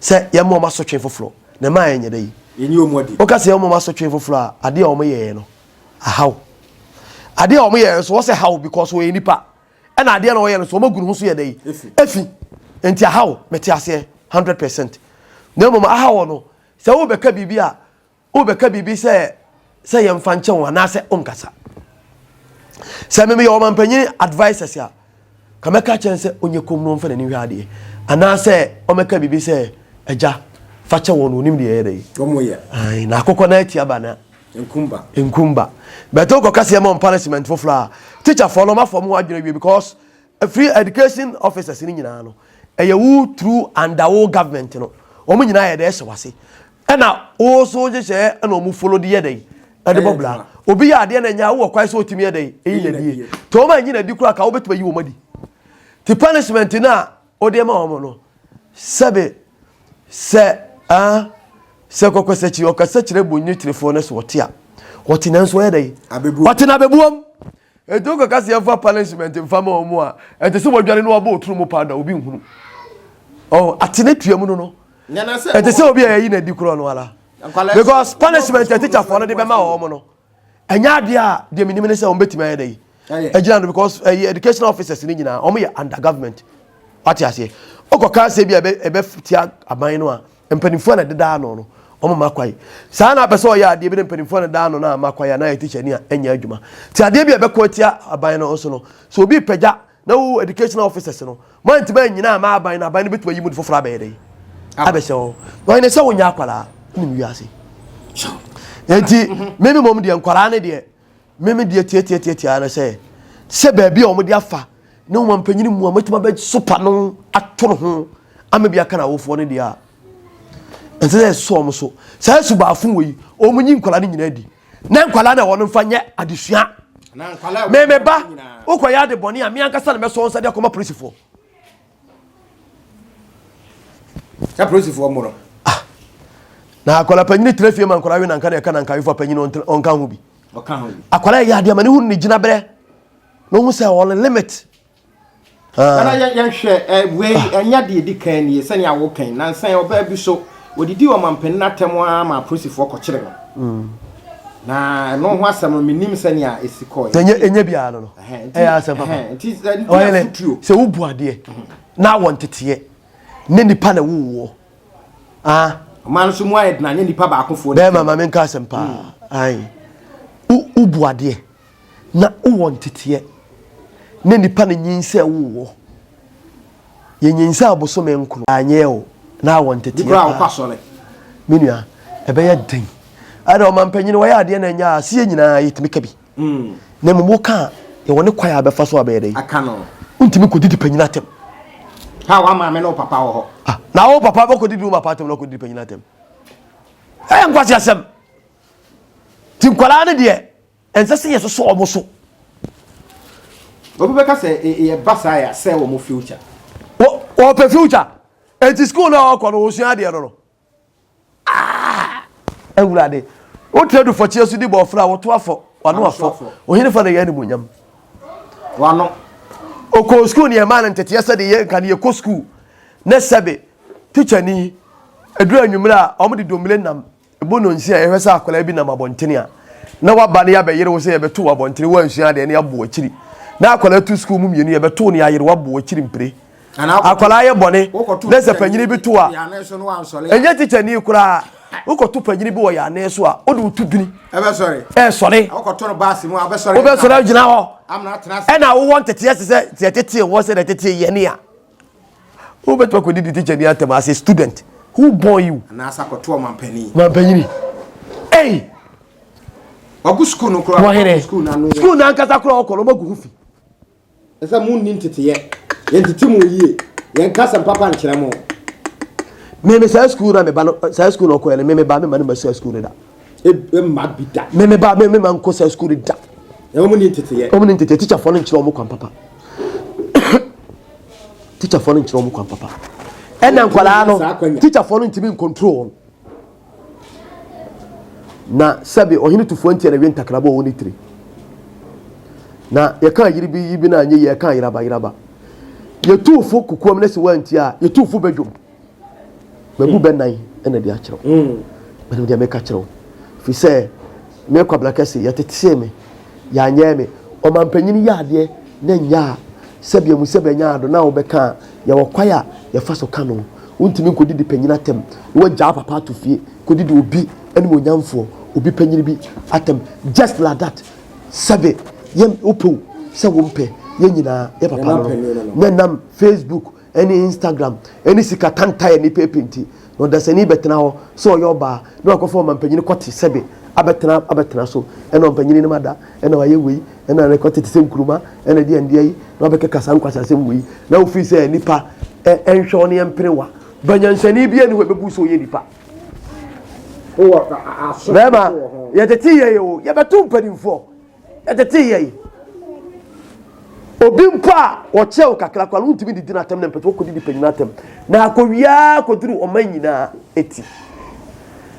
sɛ yɛma wɔn asotwe foforɔ na ɛma yɛnyɛ dɛ yi yɛnyi wɔn adi woka sɛ yɛma wɔn asotwe foforɔ a adeɛ a wɔn yɛɛ no ahaw adeɛ a wɔn yɛɛ nso wɔsɛ haw because wɔyɛ nipa ɛna adeɛ na wɔyɛ no so wɔn agu ne ho so yɛ dɛ yi efi nti ahaw mete aseɛ 100% na mmom ahaw no sɛ wobɛka biribi a Wobɛka biribi sɛ sɛ yɛmfa nkyɛ wo anaasɛ wonkasa. Sɛ me meyɛ ɔmampanyin advisors a, ka mɛka kyɛn sɛ ɔnyɛ kom no ɔmfa n'ani hwɛ adeɛ anaasɛ ɔmɛka biribi sɛ agya fa kyɛ wɔn onim deɛ ɛyɛ dɛ yi. Na akokɔ no ati aba na nkumba. Nkumba. Bɛtɛ wokɔka sɛ yɛma wɔn punishment foforɔ a, teacherfoɔ no ɔmafoɔ mo ho adwene awie because Free education officers no nyinaa no ɛyɛ wo through under wo government no wɔn nyinaa yɛ dɛ ɛhyɛ wase ɛna wo so nhyehyɛɛ ɛna wɔn follow de yɛ dɛ ɛde bɔ bla obi yɛ adeɛ na nya wowɔ kwan sɛ otumi yɛ dɛ ɛyi na die te wɔn a nyi na di koraa ka wobɛtumi ayi wɔn adi te punishment no a wode ma wɔn no sɛbe sɛ ah sɛ kɔkɔsakyi ɔkasa kyerɛ bonyini no so ɔte a ɔte nanso ɔyɛ dɛ ɔte na abɛbuom Enti wokɔka sɛ yɛmfa punishment mfa ma wɔn a, ɛte sɛ wɔadwane na wɔabɔ oturu mu paa na obi nhunu. Oh, ate ne tua mu no no. Ɛte sɛ obi a yɛyi no adi korɔ no ara. Because punishment a teacherfoɔ no de bɛma wɔn no, ɛnyɛ adeɛ a deɛ menim ne sɛ wɔn bɛtumi ayɛ dɛ yi. Ɛgyina no because ɛyɛ education officers no nyinaa wɔn yɛ under government. Wate aseɛ. Wokɔka sɛ bi a ɛbɛtia aban no a, Mpanimfoɔ na ɛdeda ano no, wɔn mma kwae. Saa na apɛ sɛ ɔyɛ adeɛ bi na mpanimfoɔ na ɛda ano na ama kwae a na ayɛ tikyani a ɛnyɛ adwuma. Ti adeɛ bi a ɛbɛko atia aban no nso no, sɛ obi pagya na wo educational officers no, moantumi anyina ama aban no, aban no bɛtumi ayi mu de foforɔ abɛyɛ dɛ abɛhyɛ hɔ. Wɔn ne sɛ wonyɛ akwadaa, wonim wiase. Enti, meme mmom deɛ nkwadaa ne deɛ, Meme deɛ tiatiatiatia no sɛ sɛ baabi a wɔde afa ne wɔn mpanyin mu a wɔatumi abɛsopa no ato no ho ama bi aka n'awofoɔ no deɛ a ɛnsɛ sɛ ɛsɔ wɔn so saa subaafo wɔ yi wɔn nyi nkwadaa no nyinaa di na nkwadaa na wɔn mfa nyɛ adesua meme ba wokɔyɛ ade bɔne a me ankasa na mɛsɔ nsa de akɔma polisifoɔ Sɛ apolisifoɔ mmoro. Ah, na akwadaa panyin tena fie ma nkwadaa we nanka na ɛka nanka wefa panyin ɔnka ho bi. Ɔka ho bi. Akwadaa yɛ adeɛ ma ne hu ne gyina berɛ na ɔhu sɛ ɔne limit. Ah. Nana yɛnhwɛ eh, wei ah. ɛnyɛ deɛ ɛdi kan nie sɛnea wokan nansa ɔbaa bi so wɔdidi ɔmampanin atɛm ara ma apolisifoɔ kɔkyere no. Mm. Na ɛno ho asɛm no menim sɛnea ɛsi kɔɛ. Ɛnyɛ ɛnyɛ biara no no. Ɛyɛ asɛm papa. Ɔyɛ sɛ wobu adeɛ na awɔ nteteɛ ne nipa na ɛwowɔ. Ah. Ɔman no so mu ayɛ dena nyɛ nipa baakofoɔ. Bɛrima ma menka asɛm paa. Hmm. Ayi. Wobu adeɛ na wowɔ nteteɛ ne nipa na nyinsɛ wowɔ. Yɛnyinsɛn abosome nkron anyɛ o na awɔ nteteɛ paa. Me nua, ɛbɛyɛ den. Ada ɔmampanyin wɔyɛ adeɛ na ɛnyɛ a aseɛ nyinaa yɛtumi ka bi. Mm. Na mmom woka a yɛwɔ ne kwan a bɛfa so abɛyɛ dɛ. Aka no. Wontumi kɔdidi panyin atɛm. Ha wa maame ne wo papa wɔ hɔ. Ah, na wo papa bɛkɔdidi wo papa atɛm na ɔkɔdidi panyin atɛm. Ɛyɛ nkwasi asɛm. Ti nkwadaa no deɛ Ɛnsɛ sɛ yɛsosɔ wɔn so. Obi bɛka sɛ yɛba saa yɛ asɛe wɔn future. Wɔpɛ future. Eti school na ɔkɔ no wɔsua adeɛ no no. Ah! Awurade. Wotra du fɔkyeɛ so di bɔɔfra a wɔto afɔ. Wano afɔ. Ohene fa na yɛ animuonyam. Wano. Ɔkɔɔ school ne yɛmaa no nteteɛ sɛdeɛ yɛ nka ne yɛkɔ school. Ne sɛbe teacher ni ɛduru anwummerɛ a wɔde domile nam Ebo nonsia a yɛhwɛ sɛ akwadaa bi nam abɔntene a, na waba na yɛabɛyere wo sɛ yɛbɛto wo abɔntene, woansua adeɛ na yɛabɔ w'akyiri. Na akwadaa tu sukuu mu mmienu, yɛbɛto no yɛayere wo abɔ w'akyiri mpire. Akwadaa yɛ bɔne na sɛ panyini bi to a, ɛnyɛ tikyani koraa, wokɔto panyini bi wɔ yɛn anan so a, wode wo to duni. Ɛsɔre. Wobɛsɔre agyina hɔ. Ɛna wowɔ nteteɛ sɛ sɛ yɛtetee wɔ sɛ yɛtetee yɛne a. Wobɛtumi akɔdidi teacher ni atɛm as a student who born you. Anaasɛ akɔto ɔmampanin. Mampanyini. Ei. Wagu sukuu no koraa. Wɔhene. Sukuu no ankasa koraa ɔkɔ no ɔmagu ho fi. Ɛsɛ mo nni nteteyɛ. Yɛn tete mo yie. Yɛn kasa papa nkyerɛ mo. Meme saa sukuu na meba no saa sukuu na ɔkɔɛ no meme ba mema no ma sua sukuu no da. Mma bi da. Me me ba me me ma nkɔ saa sukuu no da. Na wɔn ni nteteyɛ. Wɔn ni nteteyɛ tikyafoɔ no nkyerɛ wɔn kwan papa. Tikyafoɔ no nkyerɛ wɔn kwan papa. Ɛna nkwadaa no tikyafoɔ no ntumi nkontrol wɔn. Na sɛbi ɔhene tufoɔ ntia na wie ntakrabɔ wɔ ne tiri. Na yɛka yiri bi yi bi na anyɛ yie yɛka yeraba yeraba. Yɛtu fo kukuam na si wɔantie a yɛtu fo badwom. Mabu bɛ nan na de akyerɛ wo. Mm. Menim deɛ meka kyerɛ wo. Firi sɛ me Kwabena Kɛse yɛtetee me, yɛanyɛɛ me. Ɔmanpanyin yɛ adeɛ na nyɛ a sɛbea mu sɛbea nya ado na wobɛka a yɛwɔ kwan a yɛfa so ka no. Wontumi nkɔdidi panyin atɛm na woagyaa papa ato fie kɔdidi obi animuonyamfoɔ, obi panyin bi atɛm just like that. Sɛbe yɛ wopɛ o sɛ wompɛ yɛn nyinaa yɛ papa no no na nam Facebook ne Instagram ne sika tantae a nnipa pɛ nti, na ɔdasani bɛtena hɔ sɛ ɔyɛ ɔbaa na wakɔfa ɔmampanyin kɔte sɛbe abɛtena abɛtena so, ɛna ɔmpanyin no ada, ɛna wayɛ wei, ɛna ne kɔte te sɛ nkuruma, ɛna deɛ ndeɛ yi, na wabɛkeka saa nkwasasɛm wei, na wofiri sɛ nnipa nhwɛ wo ne ɛmpere wa. Banyansani bi ani hɔ ɛbɛbu sɛ ɔyɛ nipa. Bɛrima, yɛtete yɛ o, yɛbɛto mpanimfoɔ. Ɛtetee yɛn. Obi mpo a ɔkyɛɛ wo kakra koraa no, wontumi didi n'atɛm na mpɛ sɛ wokɔdidi panyin atɛm. Na akɔwiaa kɔduru ɔman nyinaa ti.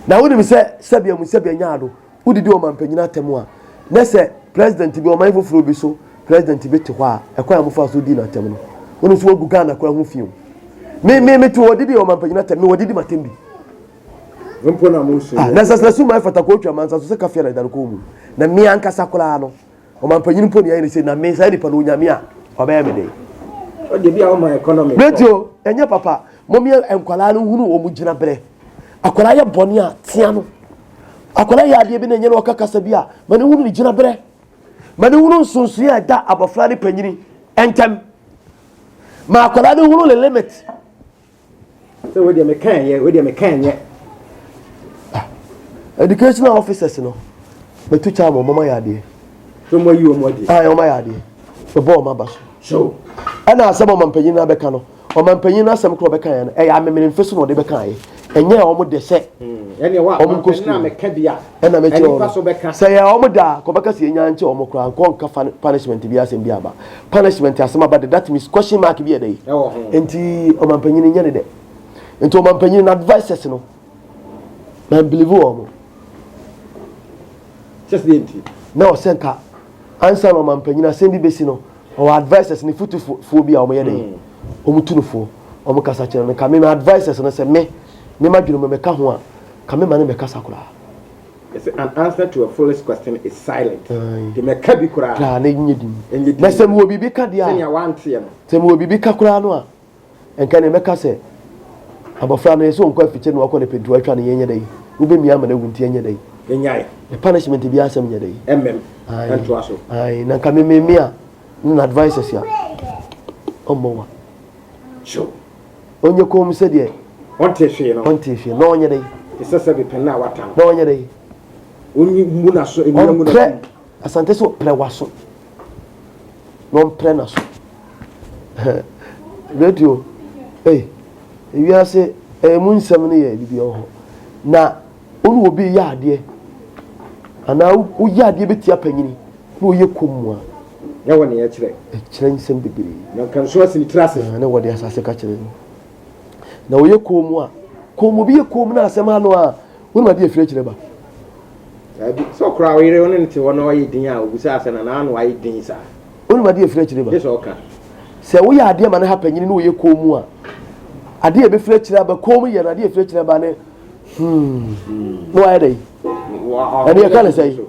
Na wonim sɛ sɛbea mu sɛbea nyaa do, wodidi ɔman panyin atɛm a, na sɛ president bi ɔman foforɔ bi so president bi te hɔ a, ɛkwan a mofa so di n'atɛm no, wonim sɛ woagu Ghana koraa ho fi o. Me me mete hɔ didi ɔman panyin atɛm, me wɔdidi m'atɛm bi. Mpo na mo nsu. Ah, na sasra su man fata kotwa mansa so sɛ kafia na ɛda no kɔn mu. Na me ankasa koraa no, ɔmanpanyin mpo ne ayɛ ne sɛ na me saa nipa no onyame a ɔbɛyɛ me dɛn. Ɔde bi a ɔma economy. Radio ɛnyɛ papa. Mɔmyɛ nkwadaa no hunu wɔn gyina berɛ. Akwadaa yɛ bɔne a tea no. Akwadaa yɛ adeɛ bi na ɛnyɛ na ɔka kasa bi a ma ne hunu ne gyina berɛ. Ma ne hunu nsonsonoeɛ a ɛda abɔfra ne panyini ntɛm. Ma akwadaa no hunu ne limit. Sɛ wei deɛ meka ɛnyɛ, wei deɛ meka ɛnyɛ. Ah, educational officers no, metu kya wɔn, wɔn ayɛ adeɛ. So wɔn ayi wɔn adi. Ah, wɔn ayɛ adeɛ. Mebɔ wɔn aba so. So. Ɛna asɛm ɔmampanyin no abɛka no, ɔmampanyin no asɛm korɔ ɔbɛka yɛn no, ɛyɛ amemene mfe so na ɔde bɛka yɛ. Ɛnyɛ wɔn de sɛ. Hmm, ɛnna wa wɔn nkɔ sukuu. Ɛna meka bi a. Ɛna mɛkyerɛ wɔn. Sɛ yɛ wɔn da a, kɔbɛka sɛ yɛnya nkyɛ wɔn koraa, nkɔ nka punishment bi asɛm bi aba. Punishment asɛm aba de, that means question mark bi yɛ dɛ. Nti ɔmampanyin nyɛ ne dɛ. Nti ɔmampanyin na advices no, na believe wɔn. Na ɔsɛ nka ansa na ɔmampanyin asɛm bi bɛsi no, ɔwɔ advices ne fotufoɔ bi a wɔyɛ dɛ. Wɔn tu no foɔ, wɔn kasa kyerɛ no. Nka me me advices no sɛ me, me ma dwene mu meka ho a, ka me ma ne mɛkasa koraa. Yɛsɛ an answer to a foolish question is silent. Nti mɛka bi koraa. Koraa na ɛnyɛ din. Ɛnyɛ din. Na sɛ mewɔ biribi ka deɛ a. Sɛnea wanteɛ no. Sɛ mewɔ biribi ka koraa no a, nka nea mɛka sɛ abɔfra no yɛ sɛ ɔnkɔ afikyire na wakɔ ne pɛntu atwa no yɛnyɛ dɛ wobɛmia ama no awu nti ɛnyɛ dɛ. Ɛnyae. Ne punishment bi asɛm nyɛ dɛ. Ɛmmɛm. Ɛntoa so. Ayi na nka mememe a ne na advices a ɔmmɔ wa. Sure. Ɔnyɛ komm sɛdeɛ. Ɔntee hwee no. Ɔntee hwee na ɔnyɛ dɛn. Te sɛ sɛbe pɛn a wata no. Na ɔnyɛ dɛn. Ɔnyi mmu n'aso nnua ngu n'aso. Ɔmprɛ Asante so prɛ w'aso na ɔmprɛ n'aso. Radio ei ewiase ɛyɛ mu nsɛm no yɛ biribi wɔ hɔ na wo ne obi yɛ adeɛ anaa woyɛ adeɛ bɛtia panyini na ɔyɛ komm a. Na wɔ nea ɛkyerɛ. Ɛkyerɛ nsɛm bebree. Na nka nso asi ne tiri ase. Na wɔde asase ka kyerɛ no. Na ɔyɛ komm a, komm obi yɛ komm na asɛm ha no a, wonim adeɛ ɛfiri akyire ba. Daabi, sɛ ɔkora ɔyere wo ne no te hɔ na ɔyɛ din a, obusaa sɛ na n'ano ayɛ din saa. Wonim adeɛ ɛfiri akyire ba. Gye sɛ ɔka. Sɛ woyɛ adeɛ ma no ha panyini na ɔyɛ komm a, adeɛ a ɛbɛfiri akyire aba, komm yɛ no adeɛ ɛfiri akyire aba ne hmm, na wayɛ dɛ. Ɛne yɛka ne sɛ.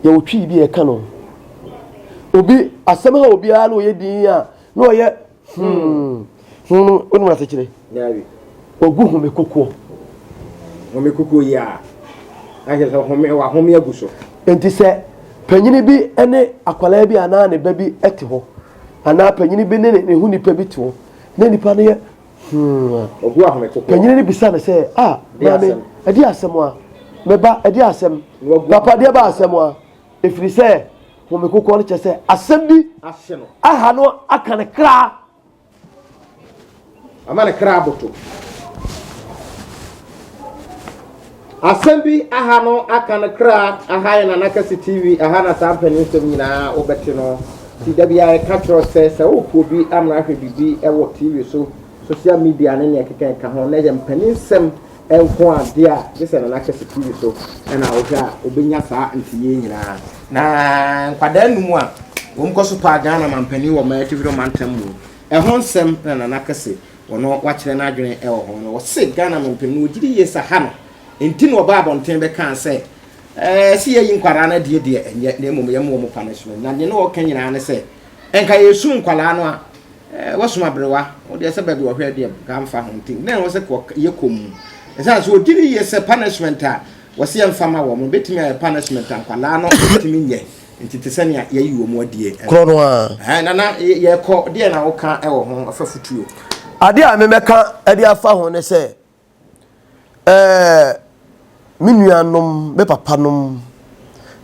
Yɛwɔ twi bi a yɛka no. Obi asɛm ha obiara na ɔyɛ din a na ɔyɛ hmm hmm no wonim asekyerɛ. Ogu home kokoɔ. Home kokoɔ yi a akyerɛ sɛ home wahome agu so. Nti sɛ panyini bi ne akwadaa bi anaa ne ba bi te hɔ anaa panyini bi ne ne ho nipa bi te hɔ na nipa no yɛ Hmm. Ogu ahome kokoɔ. Panyini no bisa no sɛ, ah, maame, ɛde asɛm a? Me ba, ɛde asɛm? Papa, deɛ ba asɛm a? Ɛfiri sɛ, home kokoɔ no kyɛ sɛ asɛm bi aha no aka ne kra. Ama ne kra aboto. Asɛm bi aha no aka no kra, aha yɛ Nana Kɛse TV, aha na saa mpanin nsɛm nyinaa wobɛte no. Nti da biara yɛka kyerɛ wo sɛ, sɛ wopɛ obi amena ahwɛ biribi wɔ TV so, social media ne nea ɛkeka ɛka ho, na ɛyɛ mpanin nsɛm nko a deɛ a, gye sɛ Nana Kɛse TV so na wohwɛ a wobɛnya saa nteyɛ nyinaa. Na nkwadaa num a wɔn kɔ so paa Ghana mampanin wɔ ɔman atifi mantam mu, ɛho nsɛm na Nana Kɛse Ɔno wakyerɛ n'adwene wɔ ho no, ɔse Ghana mampanin no ɔgyidi yie sa ha no nti na ɔbaa abɔnten bɛkaa sɛ ɛɛ sɛ yɛyi nkwadaa no adie deɛ ɛnyɛ na mmom yɛma wɔn punishment. Na deɛ na ɔka nyinaa ne sɛ nka yɛsum nkwadaa no a ɛɛ wasum aberewa wo deɛ sɛ baabi ɔhwɛ deɛ nka mfa ho nti na ɛwɔ sɛ yɛ kɔm ɛsiane sɛ ɔgyidi yie sɛ punishment a wɔse yɛmfa ma wɔn bɛtumi ayɛ punishment a nkwadaa no ntumi nyɛ. Nti te sɛ nea yɛayi wɔn adie. Korɔ no ara. Ɛɛ nana yɛkɔ deɛ na woka wɔ ho afa futuo. Adeɛ a memɛka de afa ho ne sɛ ɛɛ me nuanom, me papanom,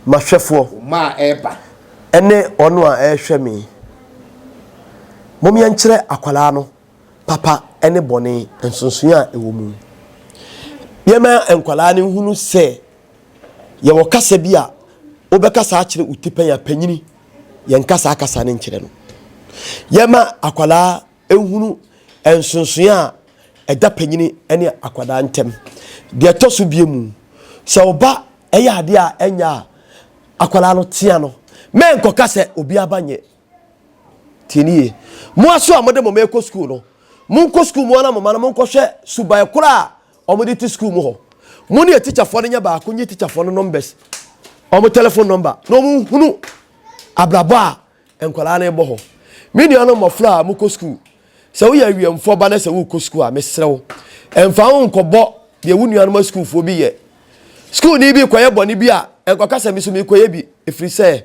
m'ahwɛfoɔ. Mma a ɛreba. Ɛne ɔno a ɛrehwɛ me. Mom yɛnkyerɛ akwadaa no papa ne bɔne nsonsonoeɛ a ɛwɔ mu. Yɛma nkwadaa no nhunu sɛ Yɛwɔ kasa bi a wobɛkasa akyerɛ wo tipɛn a panyini, yɛnka saa kasa no nkyerɛ no. Yɛma akwadaa ehunu nsonsonoeɛ a ɛda panyini ne akwadaa ntam. Deɛ ɛtɔ so bie mu, sɛ wo ba ɛyɛ adeɛ a ɛnyɛ a, akwadaa no tea no. Mɛnkɔka sɛ obi aba nyɛ. Tie ne yie. Mo aso a mode mo mma rekɔ sukuu no, monkɔ sukuu mu ara mo mma no monkɔhwɛ suban korɔ a wɔde te sukuu mu hɔ. Mo ne atikyafoɔ no nyɛ baako nye tikyafoɔ no numbers, wɔn telephone number na wɔn nhunu abrabɔ a nkwadaa no rebɔ hɔ. Me nuanom mmɔfra a mokɔ sukuu, sɛ woyɛ awiɛmfoɔ ba na sɛ wokɔ sukuu a, mesrɛ wo, mfa wo nkɔbɔ deɛ wo nuanom asukuufoɔ bi yɛ. Sukuuni bi kɔyɛ bɔne bi a, nkɔka sɛ me nso merekɔyɛ bi, ɛfiri sɛ,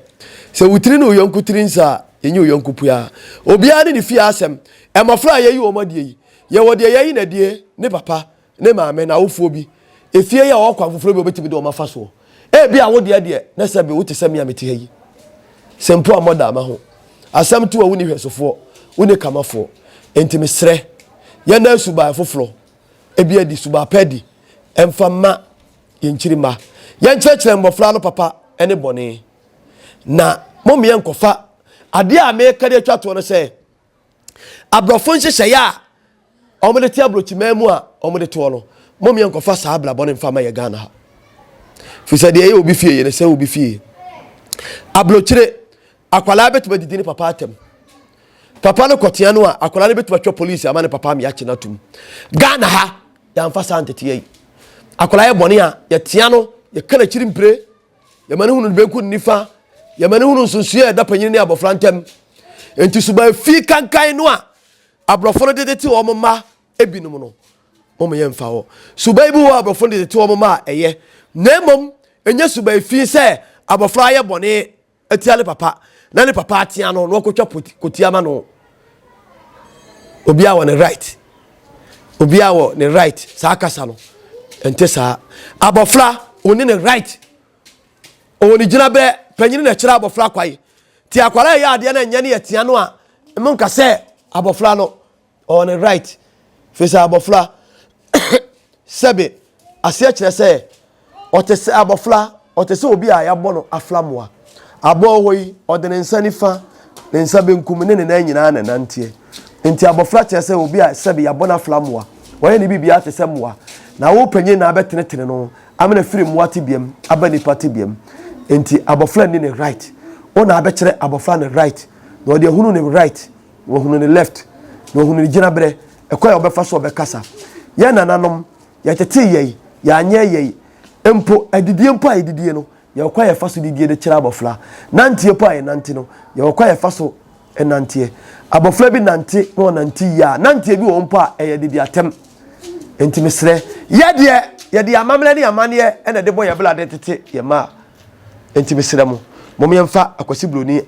sɛ wo tiri ne wo yɔnko tiri nsa a, yɛnyɛ wo yɔnko pua. Obiara ne ne fie asɛm. Mmɔfra a yɛyi wɔn adie yi, Yɛwɔ deɛ yɛayi no adie, ne papa, ne maame, n'awofoɔ bi. Efie yi a ɔwɔ kwan foforɔ bi a ɔbɛtumi de wɔn afa soɔ. Ebia wo deɛ deɛ, na sɛbe wote sɛ me a mete ha yi. Sɛ mpo ammɔ da ama ho. Asɛm to a wonni hwɛsofoɔ, wonni kamafoɔ. Enti mesrɛ, yɛnna suban foforɔ bi adi, suban pa adi, mfa mma yɛn nkyirimma. Yɛnkyerɛkyerɛ mmɔfra no papa ne bɔne. Na mommea nkɔfa adeɛ a meka de atwa toɔ no sɛ, Aborɔfo nhyehyɛeɛ a wɔde te aburokyiman mu a wɔde toɔ no, mom yɛnkɔfa saa abrabɔ no mfa ma yɛ Ghana ha. Firi sɛ deɛ ɛyɛ obi fie yɛ ne sɛ obi fie. Aburokyire, akwadaa bɛtumi adidi ne papa atɛm. Papa no kɔtea no a, akwadaa no bɛtumi atwa polisi ama ne papa ama yɛakye no atum. Ghana ha, yɛamfa saa nteteɛ yi. Akwadaa yɛ bɔne a, yɛtea no, yɛka n'akyiri mpire. Yɛma no hunu ne benkum ne nifa. Yɛma no hunu nsonsonoe a ɛda panyin ne abɔfra ntam. Enti suban fi kankan no a aborɔfo no de tete wɔn mma ebinom no, wɔn yɛ mfa hɔ. Suban bi wɔ a aborɔfo no de tete wɔn mma a ɛyɛ, na mmom ɛnyɛ suban fi sɛ abɔfra ayɛ bɔne atia ne papa na ne papa atea no na wakɔtwa kotia ma no. Obiara wɔ ne right. Obiara wɔ ne right. Saa kasa no, ɛnte saa. Abɔfra, ɔni ne right. Ɔwɔ ne gyinaberɛ. Panyin na ɛkyerɛ abɔfra kwae. Ti akwadaa ɛyɛ adeɛ na ɛnyɛ ne yɛtea no a, monka sɛ abɔfra no Ɔwɔ ne right firi sɛ abɔfra sɛbe aseɛ kyerɛ sɛ ɔte sɛ abɔfra ɔte sɛ obi a yɛabɔ no afra mmoa. Aboa wɔ hɔ yi ɔde ne nsa nifa ne nsa benkum ne ne nan nyinaa na ɛnanteɛ. Nti abɔfra kyerɛ sɛ obi a sɛbe yɛabɔ no afra mmoa. Wɔyɛ ne biribiara te sɛ mmoa. Na wo panyin na abɛtenetene no ama no afiri mmoa tebeam aba nipa tebeam. Nti abɔfra nni ne right. Wo na abɛkyerɛ abɔfra ne right na ɔde ahunu ne right Wɔhunu ne left, na wɔhunu ne gyinaberɛ, ɛkwan a wɔbɛfa so ɔbɛkasa. Yɛn nananom, yɛtetee yɛn, yɛanyɛ yɛn. Mpo, adidie mpo a yɛdidie no, yɛwɔ kwan a yɛfa so didie de kyerɛ abɔfra. Nanteɛ mpo a yɛnante no, yɛwɔ kwan a yɛfa so nanteɛ. Abɔfra bi nante na ɔnante yie a, nanteɛ bi wɔ hɔ mpo a ɛyɛ didi atɛm. Nti mesrɛ, yɛ deɛ, yɛde amammerɛ ne amanneɛ na ɛde bɔ yɛn bra de tete yɛn mma. Nti mesrɛ mo, mom yɛmfa Akwasi Broni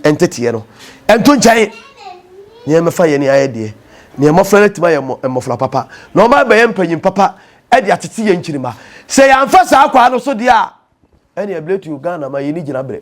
nteteɛ no nto nkyɛn na yɛmmɛfa yɛn ayɛ deɛ na mmɔfra no atumi ayɛ mmɔfra papa na wɔn abɛyɛ mpanyin papa de atete yɛn nkyirimma. Sɛ yɛamfa saa kwaa no so deɛ a, ɛne ɛbrɛ Ghana ma yɛni gyina berɛ.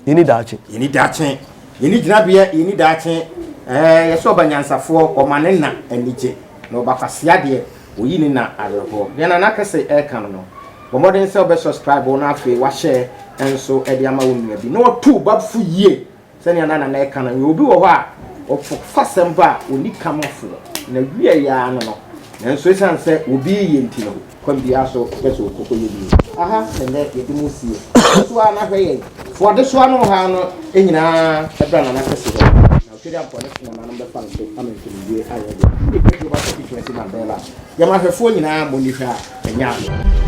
Yɛni daakye. Yɛni daakye. Yɛni gyinabeɛ, yɛni daakye. Ɛɛ yɛsɛ ɔba nyansafoɔ, ɔma ne na anigye, na ɔba kwasea deɛ, ɔyi ne na awerɛhoɔ. Deɛ Nana Kɛse ɛreka no no. Bɔ mmɔden sɛ wobɛ subscribe na afei wahyɛ nso de ama wo nua bi na watu wo ba fo yie sɛnea na nana ɛka no. Obi wɔ hɔ a ɔfa sɛm ba a ɔni kamafoɔ na wie yɛ ano no, nanso ɛsiane sɛ obi yɛ nti no, kwan biara so pɛ sɛ ɔkɔkɔ yɛ bi. Aha na nnɛ yɛde mu sie so a na hwɛ yɛn fo adesoa no ha no nyinaa ɛbra nana kɛse hɔ na ɔtwere ampɔ ne nananom bɛfa no so ama nkonimdie ayɛ deɛ. Wode Great Global Constituency Mandela yɛn ahwɛfoɔ nyinaa mmɔ ni hwɛ a ɛnyɛ ano.